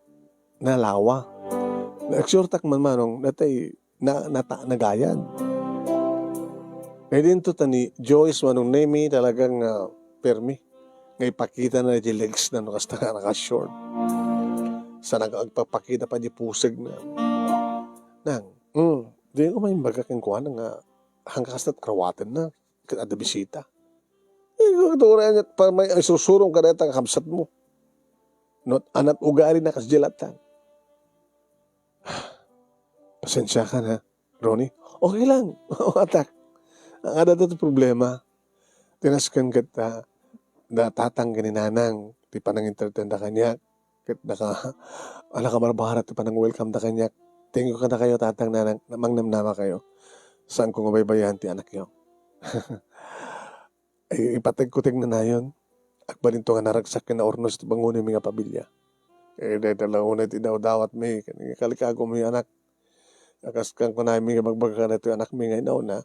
nalawa. No agshortak man, Manong, datay na, nata-, nagayad. Kaya dinto ta ni Joyce, Manong Nemi, talagang, ah, permi nga ipakita na di legs na no kasta nga naka-short. Sa nag-, agpapakita pa di puseg na. Nang, mm, di ko maimbaga kenkuana nga hangka kasta karuaten na, ket adda bisita. Eh, kung turay niya pa may isusurong ka dayta nga kabsat mo. No, anat ugali na kas di latan. Pasensiakan, ha, Ronnie? Okay lang. Atak. Ang adda ti problema. Tinasken ket, ah, da tatang ken ni nanang ti panangintertenda kaniak. Ket naka-, ala ka barbara ti panang-welcome da kaniak. Thank you kadakayo, tatang, nanang, mangnamnama kayo. Saan ko nga baybayan ti anakyo. Ay, ipateg ko ti agnanayon. Agbalinto nga naragsak ken naurnos ti bangonmi nga pamilya. Eh, dayta la unay ti dawdawatmi, ken kalikagumo, anak. Kas kunkunami nga ibagbaga kadaytoy anakmi nga inauna,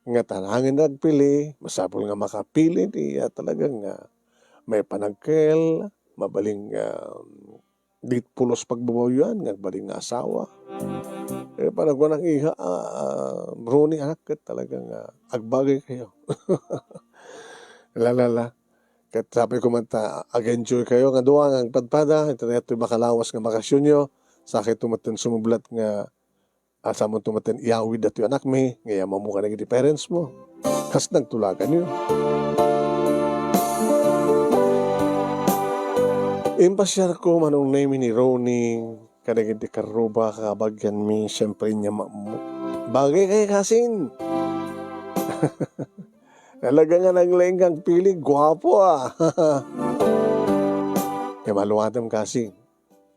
nga ta nangin nga agpili, masapul nga makapili ti, ah, talagang, ah, maipanagkel, mabalin nga, um, di pulos pagbabawian nga agbalin nga asawa. Eh, panaguan ang iha, ah, Ronnie, anak, ket talagang, ah, agbagay kayo. La, la, la. Ket sapay ko man ta ag-enjoy kayo nga dua nga agpadpada, iti daytoy makalawas nga bakasionyo, sakay to metten sumublat nga, ah, samonto metten iyawid datoy anakmi, nga iyamammo kadagiti parents mo. Kas nagtulaganyo. Impasiarko, Manong Nemi, ni Ronnie, kadagiti karruba, kabagianmi, siyempre, inyamammo. Bagay kayo, kasin. Talaga nga naglaing kang pili, guapo, ah. Kaya maluwatem, kasin.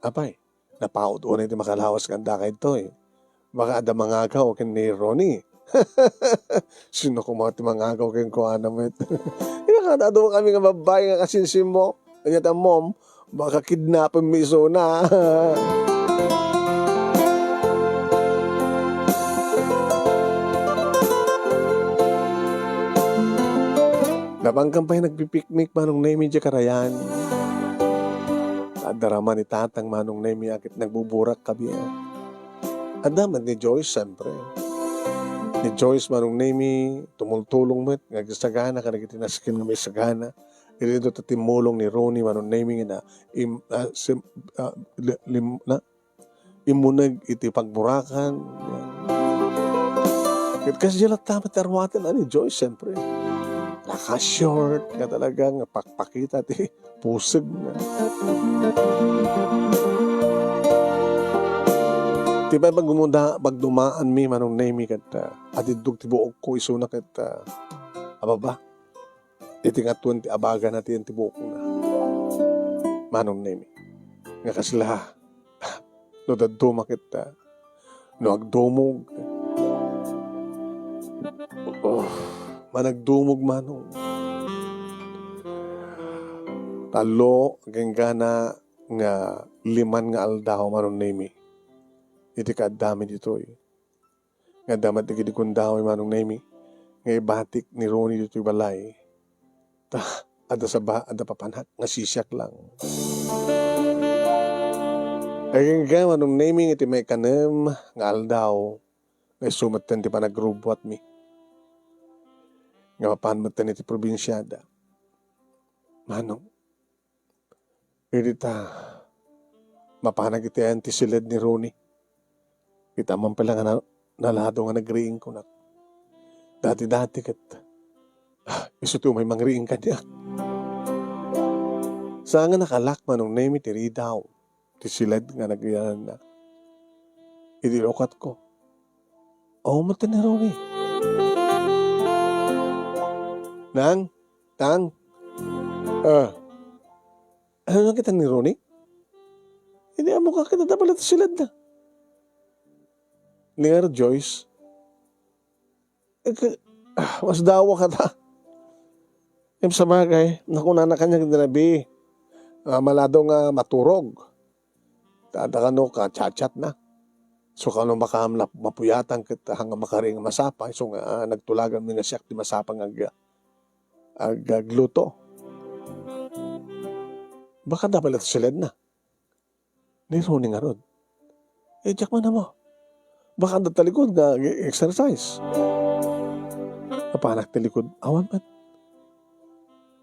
Apay, napaut unay ti makalawas nga adda kaytoy. Baka adda mangagaw ken ni Ronnie. Sino koma ti mangagaw kenkuana met? Ina, kada adu kami nga babbai nga kasinsimmo. Anya ta, Mom, baka kidnapem mi isuna. Napankan pay nagpipiknik, Manong Nemi, diay karayan. Adda rama ni Tatang, Manong Nemi, a ket nagbuburak kabiit. Adda met ni Joyce, siyempre. Ni Joyce, Manong Nemi, tumultulong met nga agsagana kadagiti nasken nga maisagana. Iti dayta timmulong ni Ronnie, Manong Nemi, nga na, im-, ah, sim-, ah, li-, lim-, na, immuneg iti pagburakan. Ket kasdiay latta met ti arwaten a ni Joyce, siyempre. naka-short nga talaga nga pakpakita ti pusegna. Ti pay pagumuna-, pagdumaanmi, Manong Nemi, ket, ah, adiddog ti buokko isuna ket, ah, ababa, iti ngatuen ti abagana ti, ti buokna, Manong Nemi. Nga kasla, no dadduma ket, ah, no agdumog. Oh, managdumog, Manong. Tallo, agingga nga liman nga aldaw, Manong Nemi, iti kaaddami ditoy. Nga adda met dagiti gundaway, Manong Nemi, nga ibatik ni Ronnie ditoy balay. Ta, adda saba-, adda papanak nga sisiak lang. Agingga, Manong Nemi, iti maikanem nga aldaw, nga isu metten ti panagrubbuatmi. Nga mapan metten iti probinsiada. Manong, idi ta mapanak iti ayan ti siled ni Ronnie. Kita man pala nga na-, nalado nga nagriing kunak. Dati-dati ket, ah, isu ti umay mangriing kaniak. Saan nga nakalak, Manong Nemi, ti ridaw ti siled nga nagyalanna. Idi lukatko, awan met ni Ronnie. Nang, Tang, ah, ano na kita ni Ronnie? Idi ammok a ket adda pala ti siledna. Ni ngarud, Joyce, eh, ka-, ah, masdaawak ta. Ngem sabagay, nakunana kaniak idi rabii, ah, malado nga maturog. Ta, ta kano ka chat-chat na. So, kano maka-, mapuyatan ket haan nga makari nga masapa. So nga, ah, nagtulaganmi nga siak ti masapa nga ag-, ag-, agluto. Baka adda pala ti siledna. Ni Ronnie ngarud. Eh, diak man ammo. Baka adda talikod nga ag-exercise. Napanak talikod. Awan man.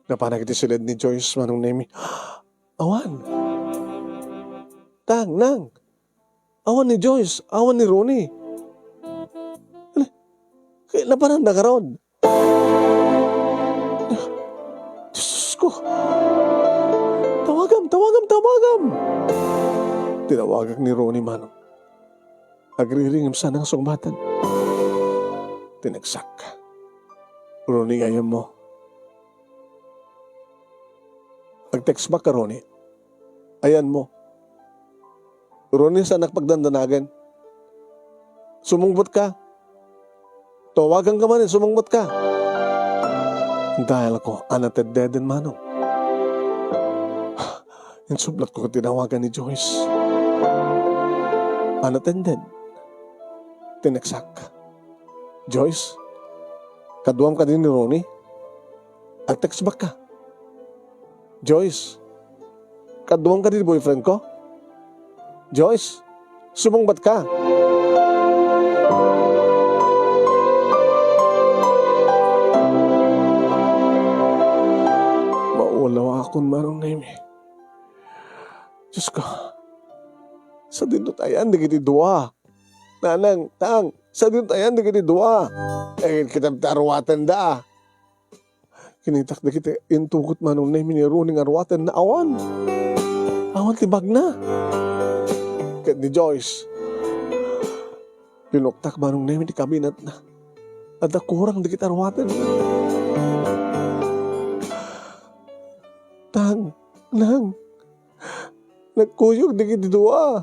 Napanak iti siled ni Joyce, Manong Nemi. Awan. Tang, Nang. Awan ni Joyce. Awan ni Ronnie. Ala, kay napanan na karon. Diyos ko! Tawagam! Tawagam! Tawagam! Tinawagak ni Ronnie, Manong. Agriringem sana nga sungbaten. Tinegsak. Ronnie, ayanmo. Ag-text back ka, Ronnie. Ayanmo. Ronnie, saanak pagdandanagan. Sumungbat ka. Tawagan ka man, sumungbat ka. Dial ko, unattended, Manong. Insublat ko tinawagan ni Joyce. Unattended. Tineksak. Joyce, kaduam kadi ni Ronnie? Ag-text back ka. Joyce, kaduam kadi ni boyfriend ko? Joyce, sumungbat ka. Maulaw akon, Manong Nemi. Diyos ko, sadino ti ayan dagiti dua? Nanang, Tang, sadino ti ayan dagiti dua? Eh, kita ti aruatenda. Kinitak dagiti intugot, Manong Nemi, ni Ronnie nga aruatenna, awan. Awan ti bagna. Ket ni Joyce, linuktak, Manong Nemi, ti kabinetna. Adda kurang dagiti aruatenna. Tang, Nang, nagkuyog dagiti dua.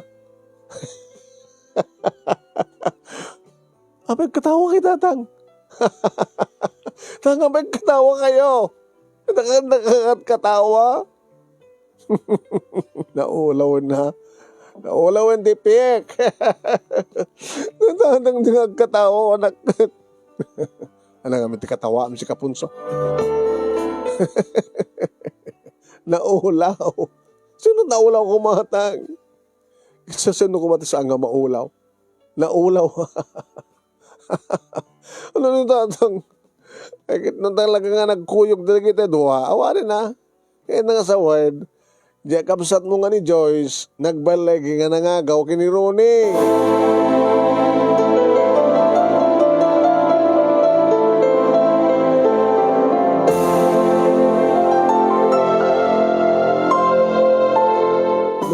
Apay katawa kay Tatang? Tang, apay katawa kayo? Naka-, naka-, katawa? Naulaw na. Naulaw ti piek. Tatang, di nga agkatawa, anak. Ano nga, may ti katawa, may si Kapunso. Naulaw. Sino naulaw ko, Tatang? Sa sino ko mati saan nga maulaw? Naulaw. Ano ni Tatang? Ay, ket no talaga nga nagkuyog dagiti dua, awanen na. Kaya na nga sa word, di kabsatmo nga ni Joyce, nagbaligi nga nangagaw ken ni Ronnie.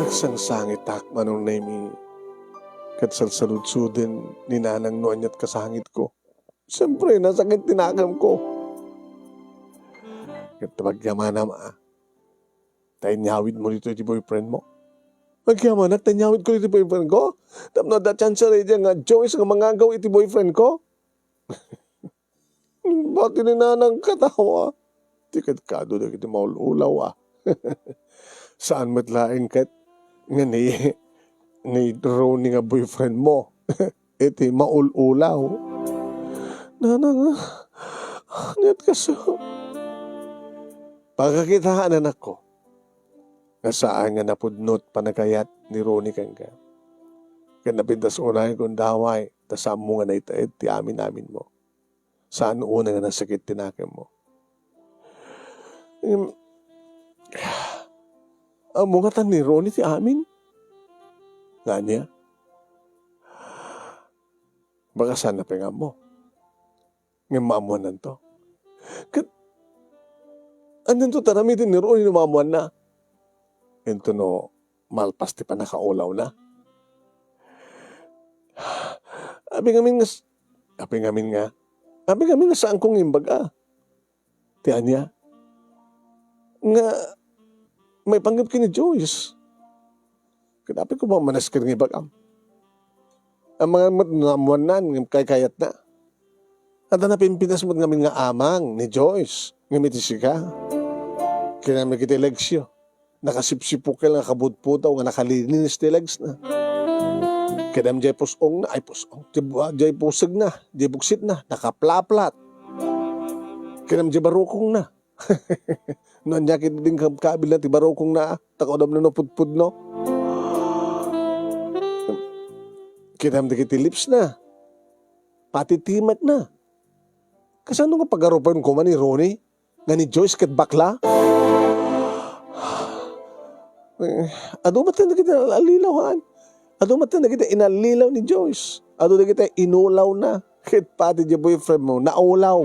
Sangsangitak, Manong Nemi, ket salsaludsuden ni Nanang no ania't kasangitko. Siempre, nasakit ti nakemko. Ket pagyamanam, a, ta inyawidmo ditoy ti boyfriendmo. Agyamanak ta inyawidko ditoy boyfriendko? Tapno adda chance daydiay nga Joyce nga mangagaw iti boyfriendko? Bati ni Nanang katawa. Ti kadkado dagiti maul-ulaw, a. Saan met laeng ket nga ni, ni Ronnie nga boyfriendmo iti maul-ulaw. Nanang, ania't kaso? Pagkakitaan, anakko, nga saan nga napudno ti panagayat ni Ronnie kenka. Ket napintas unay nga agdaway, ta saanmo nga naitaed ti amin-aminmo. Saan unay nga nasakit ti nakemmo. Ngem, ammo ngata ni Ronnie ti amin? Nga ania? Baka saanna pay nga ammo. Ngem maammuannanto. Ket, antonto ti aramiden ni Ronnie no maammuanna? Intono malpas ti pannakaulawna? Apay ngamin nga s-, apay ngamin nga, apay ngamin nga saanko nga imbaga? Ti ania? Nga maipanggep ken ni Joyce. Ket apay koma manasker nga ibagam? Amangan met no ammoannan nga kaykayatna. Adda napinpintas met ngamin nga amang ni Joyce ngem iti sika. Kinamnam iti legsyo. Nakasipsipukkel nga kabudputaw nga nakalinis ti legsna. Kinam jay pus-ongna, ay pus-ong, ti bu-, jay pusegna, jay buksitna, nakaplaplat. Kinam jay barukongna. No ania ket din kab-, kabilna ti barukongna, a, ta kaudamna no pudpudno. Kinam dagiti lipsna. Pati timekna. Kasano nga pagarupen koma ni Ronnie? Nga ni Joyce ket bakla? Eh, adu met dagiti inallilaw, han? Adu met dagiti inallilaw ni Joyce. Adu dagiti inulawna. Ket pati diay boyfriend mo, naulaw.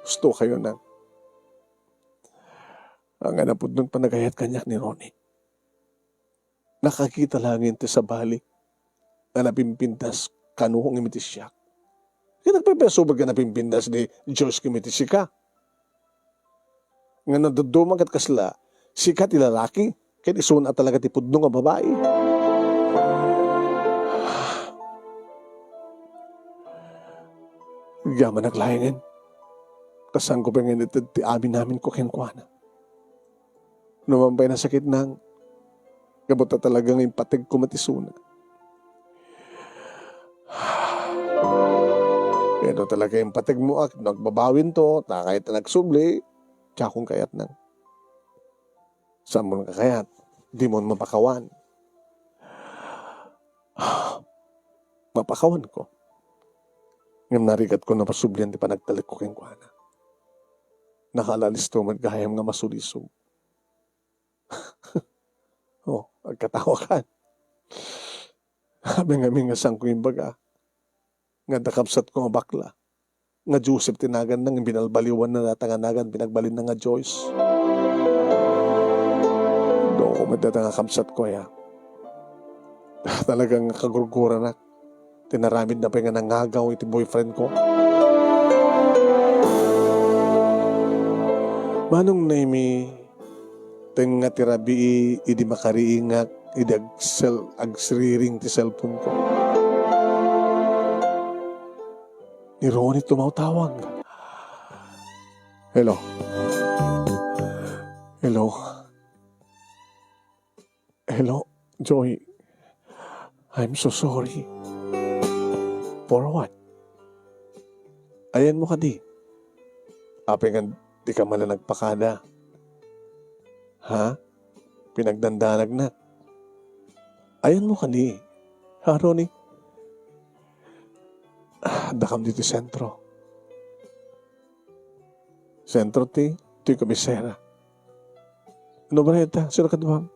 Gusto kayo na. Ang napudnon panagayat kaniak ni Ronnie. Nakakita laeng ti sabali nga napimpintas kano ngem iti siak. Ket agpaypayso met nga napimpintas ni Joyce ngem iti sika. Nga naduduma ket kasla, sika ti lalaki, ket isuna talaga ti pudno nga babai. Agyamanak laengen. Kasanko pay nga ited ti amin-aminko kenkuana. No man pay nasakitnang, gapu ta talaga nga impategko met isuna. Pero talaga impategmo ak, no agbabawinto, ta kayat ta nagsubli, diakon kayatnang. Saan mo nga kayat, dimon mapakawan. Mapakawanko. Ngem narigatko no masublian ti panagtalekko kenkuana. Nakaalisto met gayam nga masulisog. Oh, agkatawakan. Apay ngamin nga saanko imbaga nga adda kabsatko nga bakla, nga Joseph ti naganna, ngem binalbaliwanna dayta nga nagan, pinagbalinna nga Joyce. Dua met dayta nga kabsatko, aya. Talaga nga kagurguranak ti naramidna pay nga nangagaw iti boyfriendko. Manong Nemi, tengnga ti rabii idi makariingak idi agsel-, agsiriring ti cellphoneko. Ni Ronnie tumawtawag. Hello? Hello? Hello, Joy. I'm so sorry. For what? Ayanmo kadi? Apay nga dika man la nagpakada? Ha? Pinagdandanagnak. Ayanmo kadi? Ha, Ronnie? Ah, dakam ditoy sentro. Sentro ti, ti komisera. Ano ba na ita? Sino kaduam?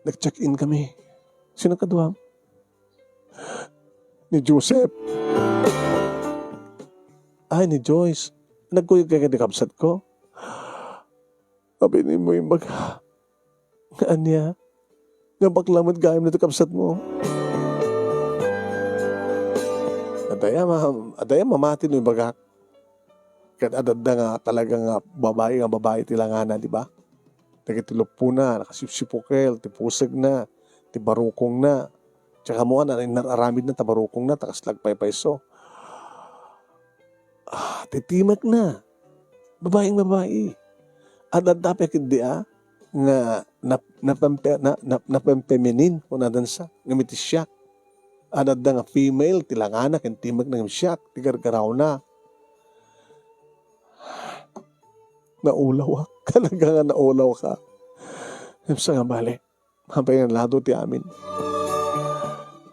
Nag-check-in kami. Sino kaduam? Ni Joseph. Ay, ni Joyce. Nagkuyog kayo kay kabsat ko? Apay ni mo imbaga nga ania? Nga bakla met gayam daytoy kabsatmo? Adda aya ma-, adda aya mamati no ibagak. Ket adda nga talaga nga babai nga babai ti langana, di ba? Dagiti luppona, nakasipsipukel, ti pusegna, ti barukongna. Tsaka mo, inar-aramidna ta barukongna, ta kasla agpaypayso. Ah, ti timekna. Babaeng babai. Adda pay ketdi a, nga nap-, napempe-, na-, nap-, napemfeminin, kunadansa, ngem iti siak. Adda nga female, ti langana, ken timekna ngem siak, ti gargarawna. Naulawak. Talaga nga naulawka. Ngem sa nga bale, apay nga lado ti amin?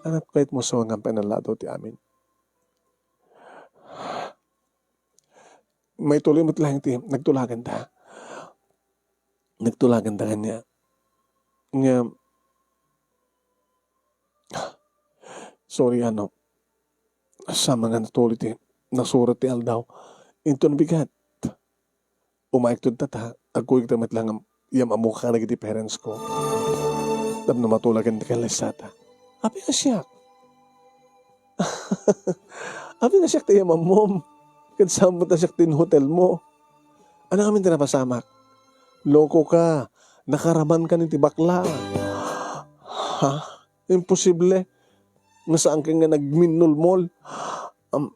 Anak, kahit mo sa nga apay nga lado ti amin? Maituloy met laeng ti nagtulaganta. Nagtulaganta kaniak. Nga, sorry, ano, sa mga natuloy ti nasurat ti aldaw. Inton bigat, umayek tudta ta, agkuyogta met laeng nga iyam-ammok kadagiti parents ko. Tapno matulagan ti kalesata. Apay nga siak? Apay nga siak ti iyam-ammom? Ket saan met a siak ti in-hotel mo? Ania ngamin ti napasamak? Loko ka. Nakaraman ka ni ti bakla. Ha? Imposible. Nga saan ka nga nagminnulmol? Am-,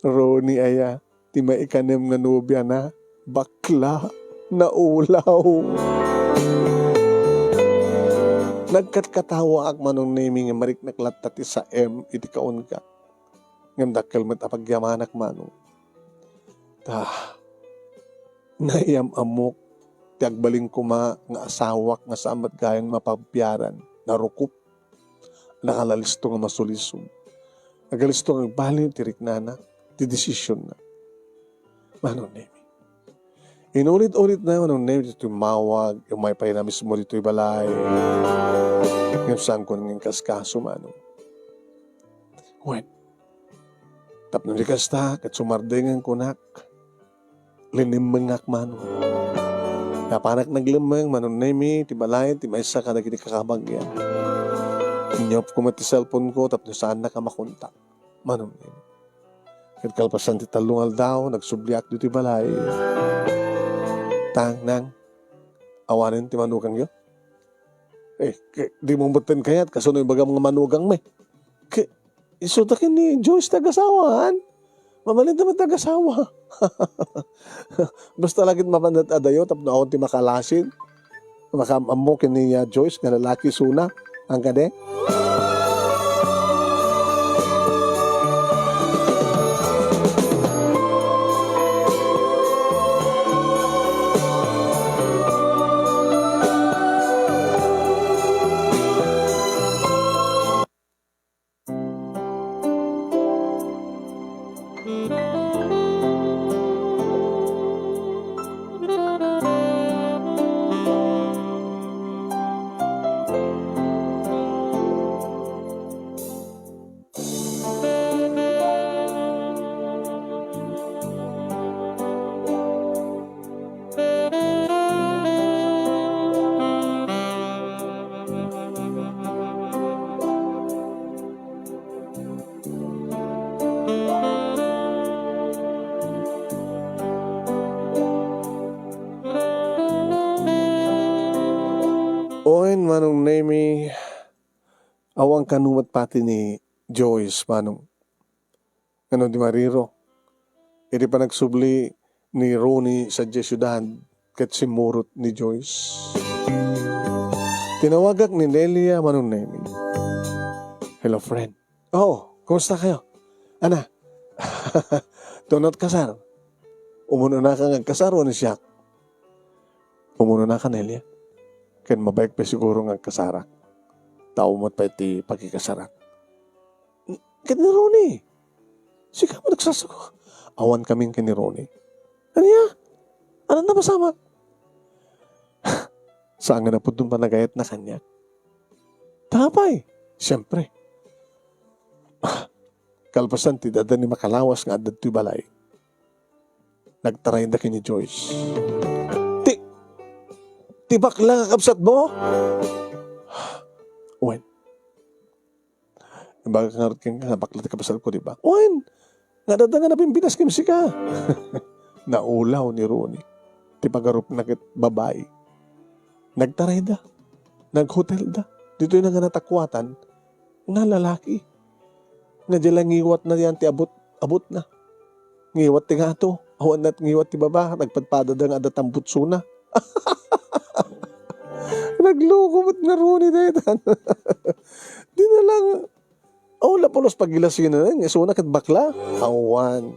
Ronnie aya, ti maikanem nga nobiana, bakla, naulaw. Nagkatkatawaak, Manong Nemi, nga mariknak latta ti saem iti kaunka. Ngem dakkel met a pagyamanak, Manong. Ta, naiyam-ammok ti agbalin koma nga asawak nga saan met gayam mapagbiaran, narukop, nakalalisto nga masulisog. Nagalisto nga agbalin ti riknana, ti desisionna. Manong Nemi. Inulit-ulit na, Manong Nemi, ditoy mawag, umay pay na mismo ditoy balay. Ngem saanko nga inkaskaso, Manong. Wen, tapno di kasta, ket sumardengen kunak, linemmengak, Manong. Napanak naglemmeng, Manong Nemi, ti balay, ti maysa kadagiti kakabagia. Inyupko met ti cellphone ko, tapno saannak a makontak, Manong Nemi. Ket kalpasan ti tallo nga aldaw, nagsubliak ditoy balay. Tang, nang, awanen ti manugangyo? Eh, ke-, di mo metten kayat, kasano ibagam nga manugangmi? Ke-, isuda ken ni Joyce ti agasawaan. Mabalinda met ti agasawa. Basta la ket mapan-at adayo tapno awan ti makalasin. Makaam-ammo ken ni, ah, Joyce nga lalaki isuna. Ang kadi? Wen, Manong Nemi, awan kano met pati ni Joyce, Manong. Ngano di mariro? Idi panagsubli ni Ronnie sadiay siudad ket simmurot ni Joyce. Tinawagak ni Nelia, Manong Nemi. Hello, friend. Oh, kumusta kayo? Ana? Tunot kasar? Umunonaka nga agkasar wenno siak? Umunonaka, Nelia. Ken mabaek pay siguro nga agkasarak. Tao met pay ti pakikasarak. Ket ni Ronnie? Sika met nagsasago. Awan kami ken ni Ronnie. Ania? Ania ti napasamak? Saan nga napudno panagayatna kaniak? Ta apay? Siempre. Kalpasan ti adda ni Makalawas nga adda ditoy balay. Nagtarayda ken ni Joyce. "Ti, ti bakla nga kabsatmo?" "Wen." "Imbagak ngarud kenka nga bakla ti kabsatko, di ba?" "Wen, nga adda nga napimpinas ken sika." Naulaw ni Ronnie. Ti pagarupna ket babai. Nagtarayda. Naghotelda. Ditoy na nga natakuatan nga lalaki. Nga diay la ngiwatna yan ti abut-, abutna. Ngiwat ti ngato. Awan nat ngiwat ti baba. Nagpadpadada nga adda tambutsona. Nagloko met ni Ronnie daytan. Di na lang, aw, la pulos pagilasinan, isuna ket bakla. Awan.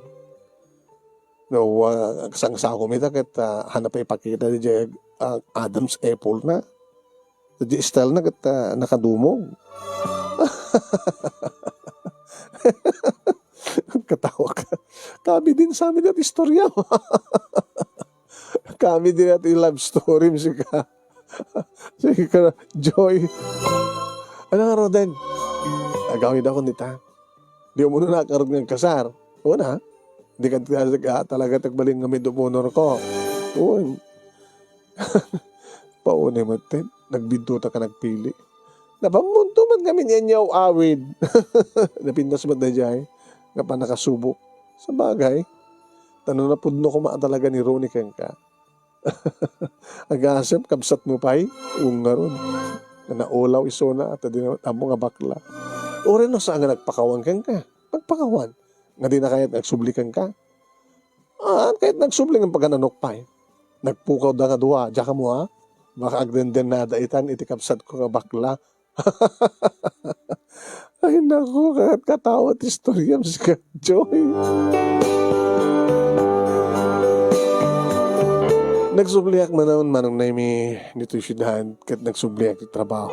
No, ah, sangsako ita ket, ah, hanap ipakita diay, ah, Adam's apple na. Diay style na ket, ah, nakadumog. Katawak. Kami din sa amin at istorya. Kami din at love story, sika. Sige ka, Joy. Ano nga, Roden? Agawid ako nita. Di mo na nakarag ng kasar. Una, di ka, ka talaga tagbalin nga maid of honor ko. Uy. Paunay mo, Ted. Nagbidto ta ka nagpili. Napammunto man kami niyan yaw awid. Napintas man na jay. Nga panakasubok. Sa bagay, tano na pudno kuma talaga ni Ronnie kenka. Agasem, kabsat mo pay? Ungarod. Nga naulaw isuna, ta di na ammo nga bakla. Uray no saan nga nagpakawan kenka? Nagpakawan. Nga di na kayat nga agsubli kenka? Ah, kayat nga agsubli nga pagananok pay. Nagpukaw da nga dua, diak ammo, ha? Baka agdendennada itan iti kabsat ko nga bakla. Ay, naku, kat-, katawa ti istorya, Miss Joy. Nagsubliak manen, Manong Nemi, ditoy siudad, ket nagsubliak ti trabaho.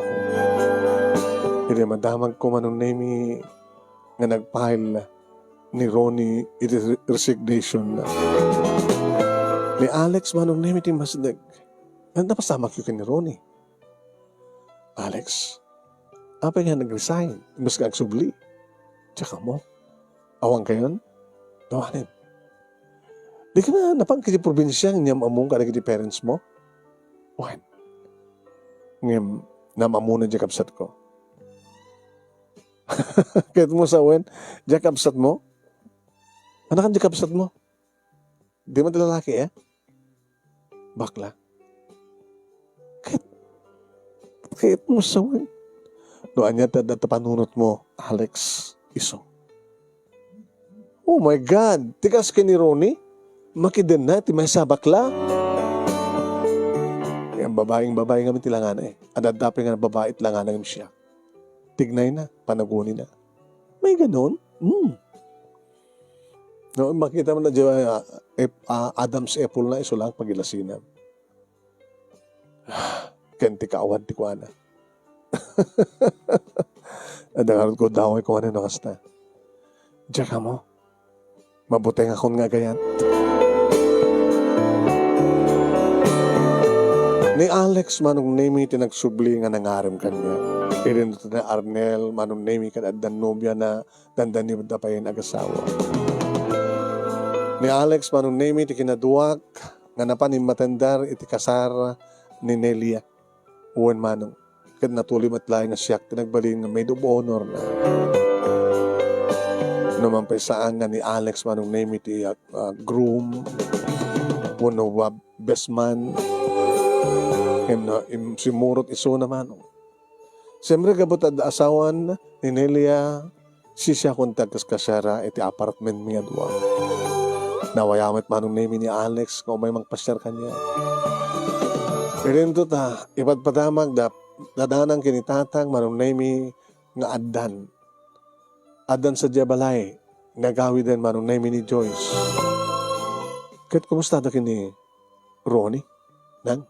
Idi madamagko, Manong Nemi, nga nag-file ni Ronnie iti re-, resignation na. Ni Alex, Manong Nemi, ti masdeg. Napasamakyo ken ni Ronnie. Alex, apay nga nag-resign? Imbes nga agsubli. Diak ammo. Awan kayon? Awanen. Di ka na napan kiti probinsia nga am-ammom kadagiti parents mo? Wen. Ngem, naam-ammona diay kabsat ko. Ket mo sa wen, diay kabsat mo? Anakan diay kabsat mo? Di man ti lalaki, eh? Bakla. Ket, ket mo sa wen. No ania ti adda ti panunot mo, Alex, isu. Oh my God! Ti kas ken ni Ronnie, makidenna ti maysa a bakla. Yan, babaeng babae ngamin ti langana, eh. Adda pay nga babae ti langana ngem siak. Tignayna, panagunina. May ganon? Hmm. No, makita mo na diay, ah, ep-, ah, Adam's apple na, isu lang pagilasinan. Ken ti kaawan ti kuana. Adda ngarud ko daway kuana no kasta. Diak ammo. Mabutengakon nga agayat. Ni Alex, Manong Nemi, ti nagsubli nga nangarem kaniak. Idinto ni Arnel, Manong Nemi, ket adda nobiana, dandani met pay agasawa. Ni Alex, Manong Nemi, ti kinaduak nga napan immatender iti kasar ni Nelia. Wen, Manong, ket natuli met laeng nga siak ti nagbalin nga maid of honor na. No man pay saan nga ni Alex, Manong Nemi, ti, ah, ah, groom, wenno, ah, best man, ngem na, im-, simmurot isuna, Manong. Siyempre, gapu ta adda asawan ni Nelia, sisiakon ti agkaskasiara iti apartment mi nga dua. Nawaya met, Manong Nemi, ni Alex nga umay mangpasiar kaniak. Idinto ta, ipadpadamag da, dadanang ken ni Tatang, Manong Nemi, nga addan. Addan sadiay balay, nagawiden, Manong Nemi, ni Joyce. Ket kumustada ken ni Ronnie, nang?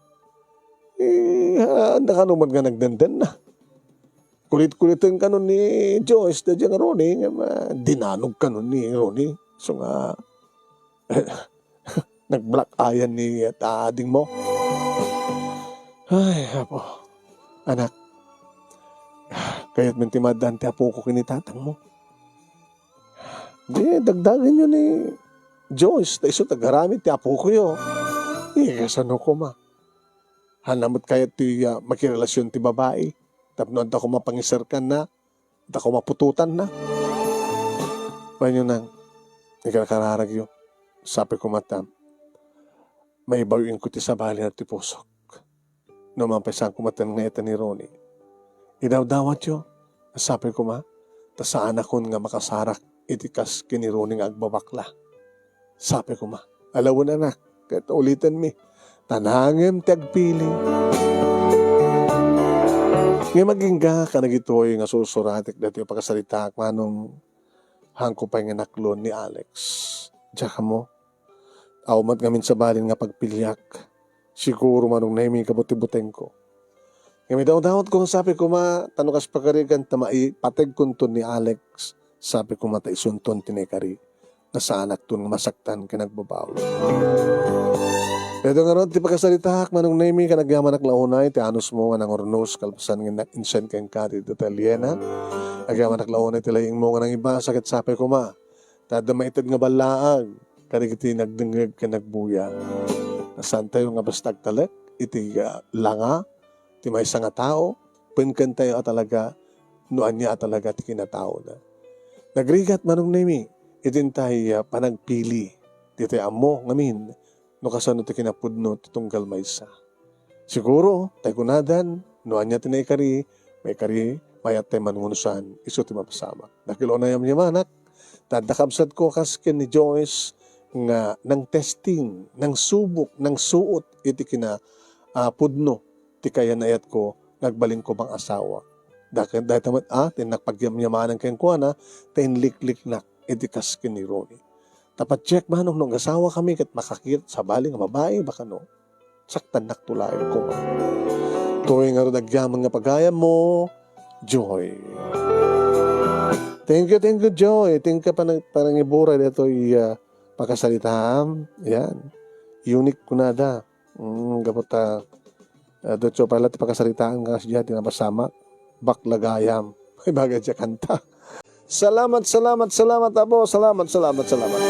Eh, adda kano met nga nagdendenna. Kulit-kuliten kano ni Joyce, da diang Ronnie, nga ma-, dinanog kano ni Ronnie. So nga, nag-black eyan ni, ah, ading mo. Ay, apo. Anak, kayat men ti maaddan ti apoko ken ni tatang mo. Di, dagdagenyo ni Joyce, ta isu ti agaramid ti apokoyo. Iye, kasano koma? Haan met kayat ti, ah, makirelasion ti babai tapno adda koma pangiserkanna, adda koma putotanna? Wenno nang, ikarkararagyo, sapi koma ta, maibaw-inko ti sabali ti pusok. No mapasaanko met nga ita ni Ronnie, idawdawatyo, sapi koma, ta saanakon nga makasarak iti kas ken ni Ronnie nga agbabakla. Sapi koma, alawen anak, ket ulitenmi, ta nangem ti agpili. Ngem agingga kadagitoy nga sursuratek daytoy a pakasaritaak, Manong, haanko pay nga naklon ni Alex. Diak ammo. Awan met ngamin sabali nga pagpiliak. Siguro, Manong Nemi, kabutibutengko. Ngem idawdawatko nga sapi koma, ta no kas pakarigan ta maipategkonton ni Alex, sapi koma ta isunton ti naikari. Nga saanakton nga masaktan ken agbabawi. Daytoy ngarud ti pakasaritaak, Manong Nemi, ken agyamanak la unay ti anusmo nga nangurnos kalpasan nga nag-insent kenka ti detalye na. Agyamanak la unay ti layingmo nga nangibasa ket sapi koma, ta adda maited nga ballaag kadagiti nagdengngeg ken nagbuya. Saantayo nga basta agtalek iti, ah, langa ti maysa nga tao, penkentayo a talaga no ania a talaga ti kinataona. Nagrigat, Manong Nemi, iti intay, ah, panagpili. Ditoy ammo ngamin no kasano ti kinapudno ti tunggal maysa. Siguro, tay kunadan, no ania ti naikari, maikari, mayat tay manungusan, isu ti mapasamak. Dakkel a nayamyamanak, ta adda kabsatko kas ken ni Joyce nga nang-testing, nangsubok, nangsuot iti kina, ah, pudno ti kayan-ayatko nga agbalin ko mangasawa. Dakkel, dayta met, ah, ti nagpagyamyamanan kenkuana, ta inlikliknak iti kas ken ni Ronnie. Ta patiek, Manong, no agasawa kami ket makakit sabali nga babai, baka no, saktannak to laeng koma. Toy ngarud agyaman nga pagayammo, Joy. Thank you, thank you, Joy. Thank you, panang-, panangiburay daytoy, ah, pakasaritaam. Yan. Unique kunada. Mm, gapu ta, ah, dutso pala ti pakasaritaan nga kasdiay ti napasamak. Bakla gayam. Ay, bagay ti kanta. Salamat, salamat, salamat, Apo. Salamat, salamat, salamat.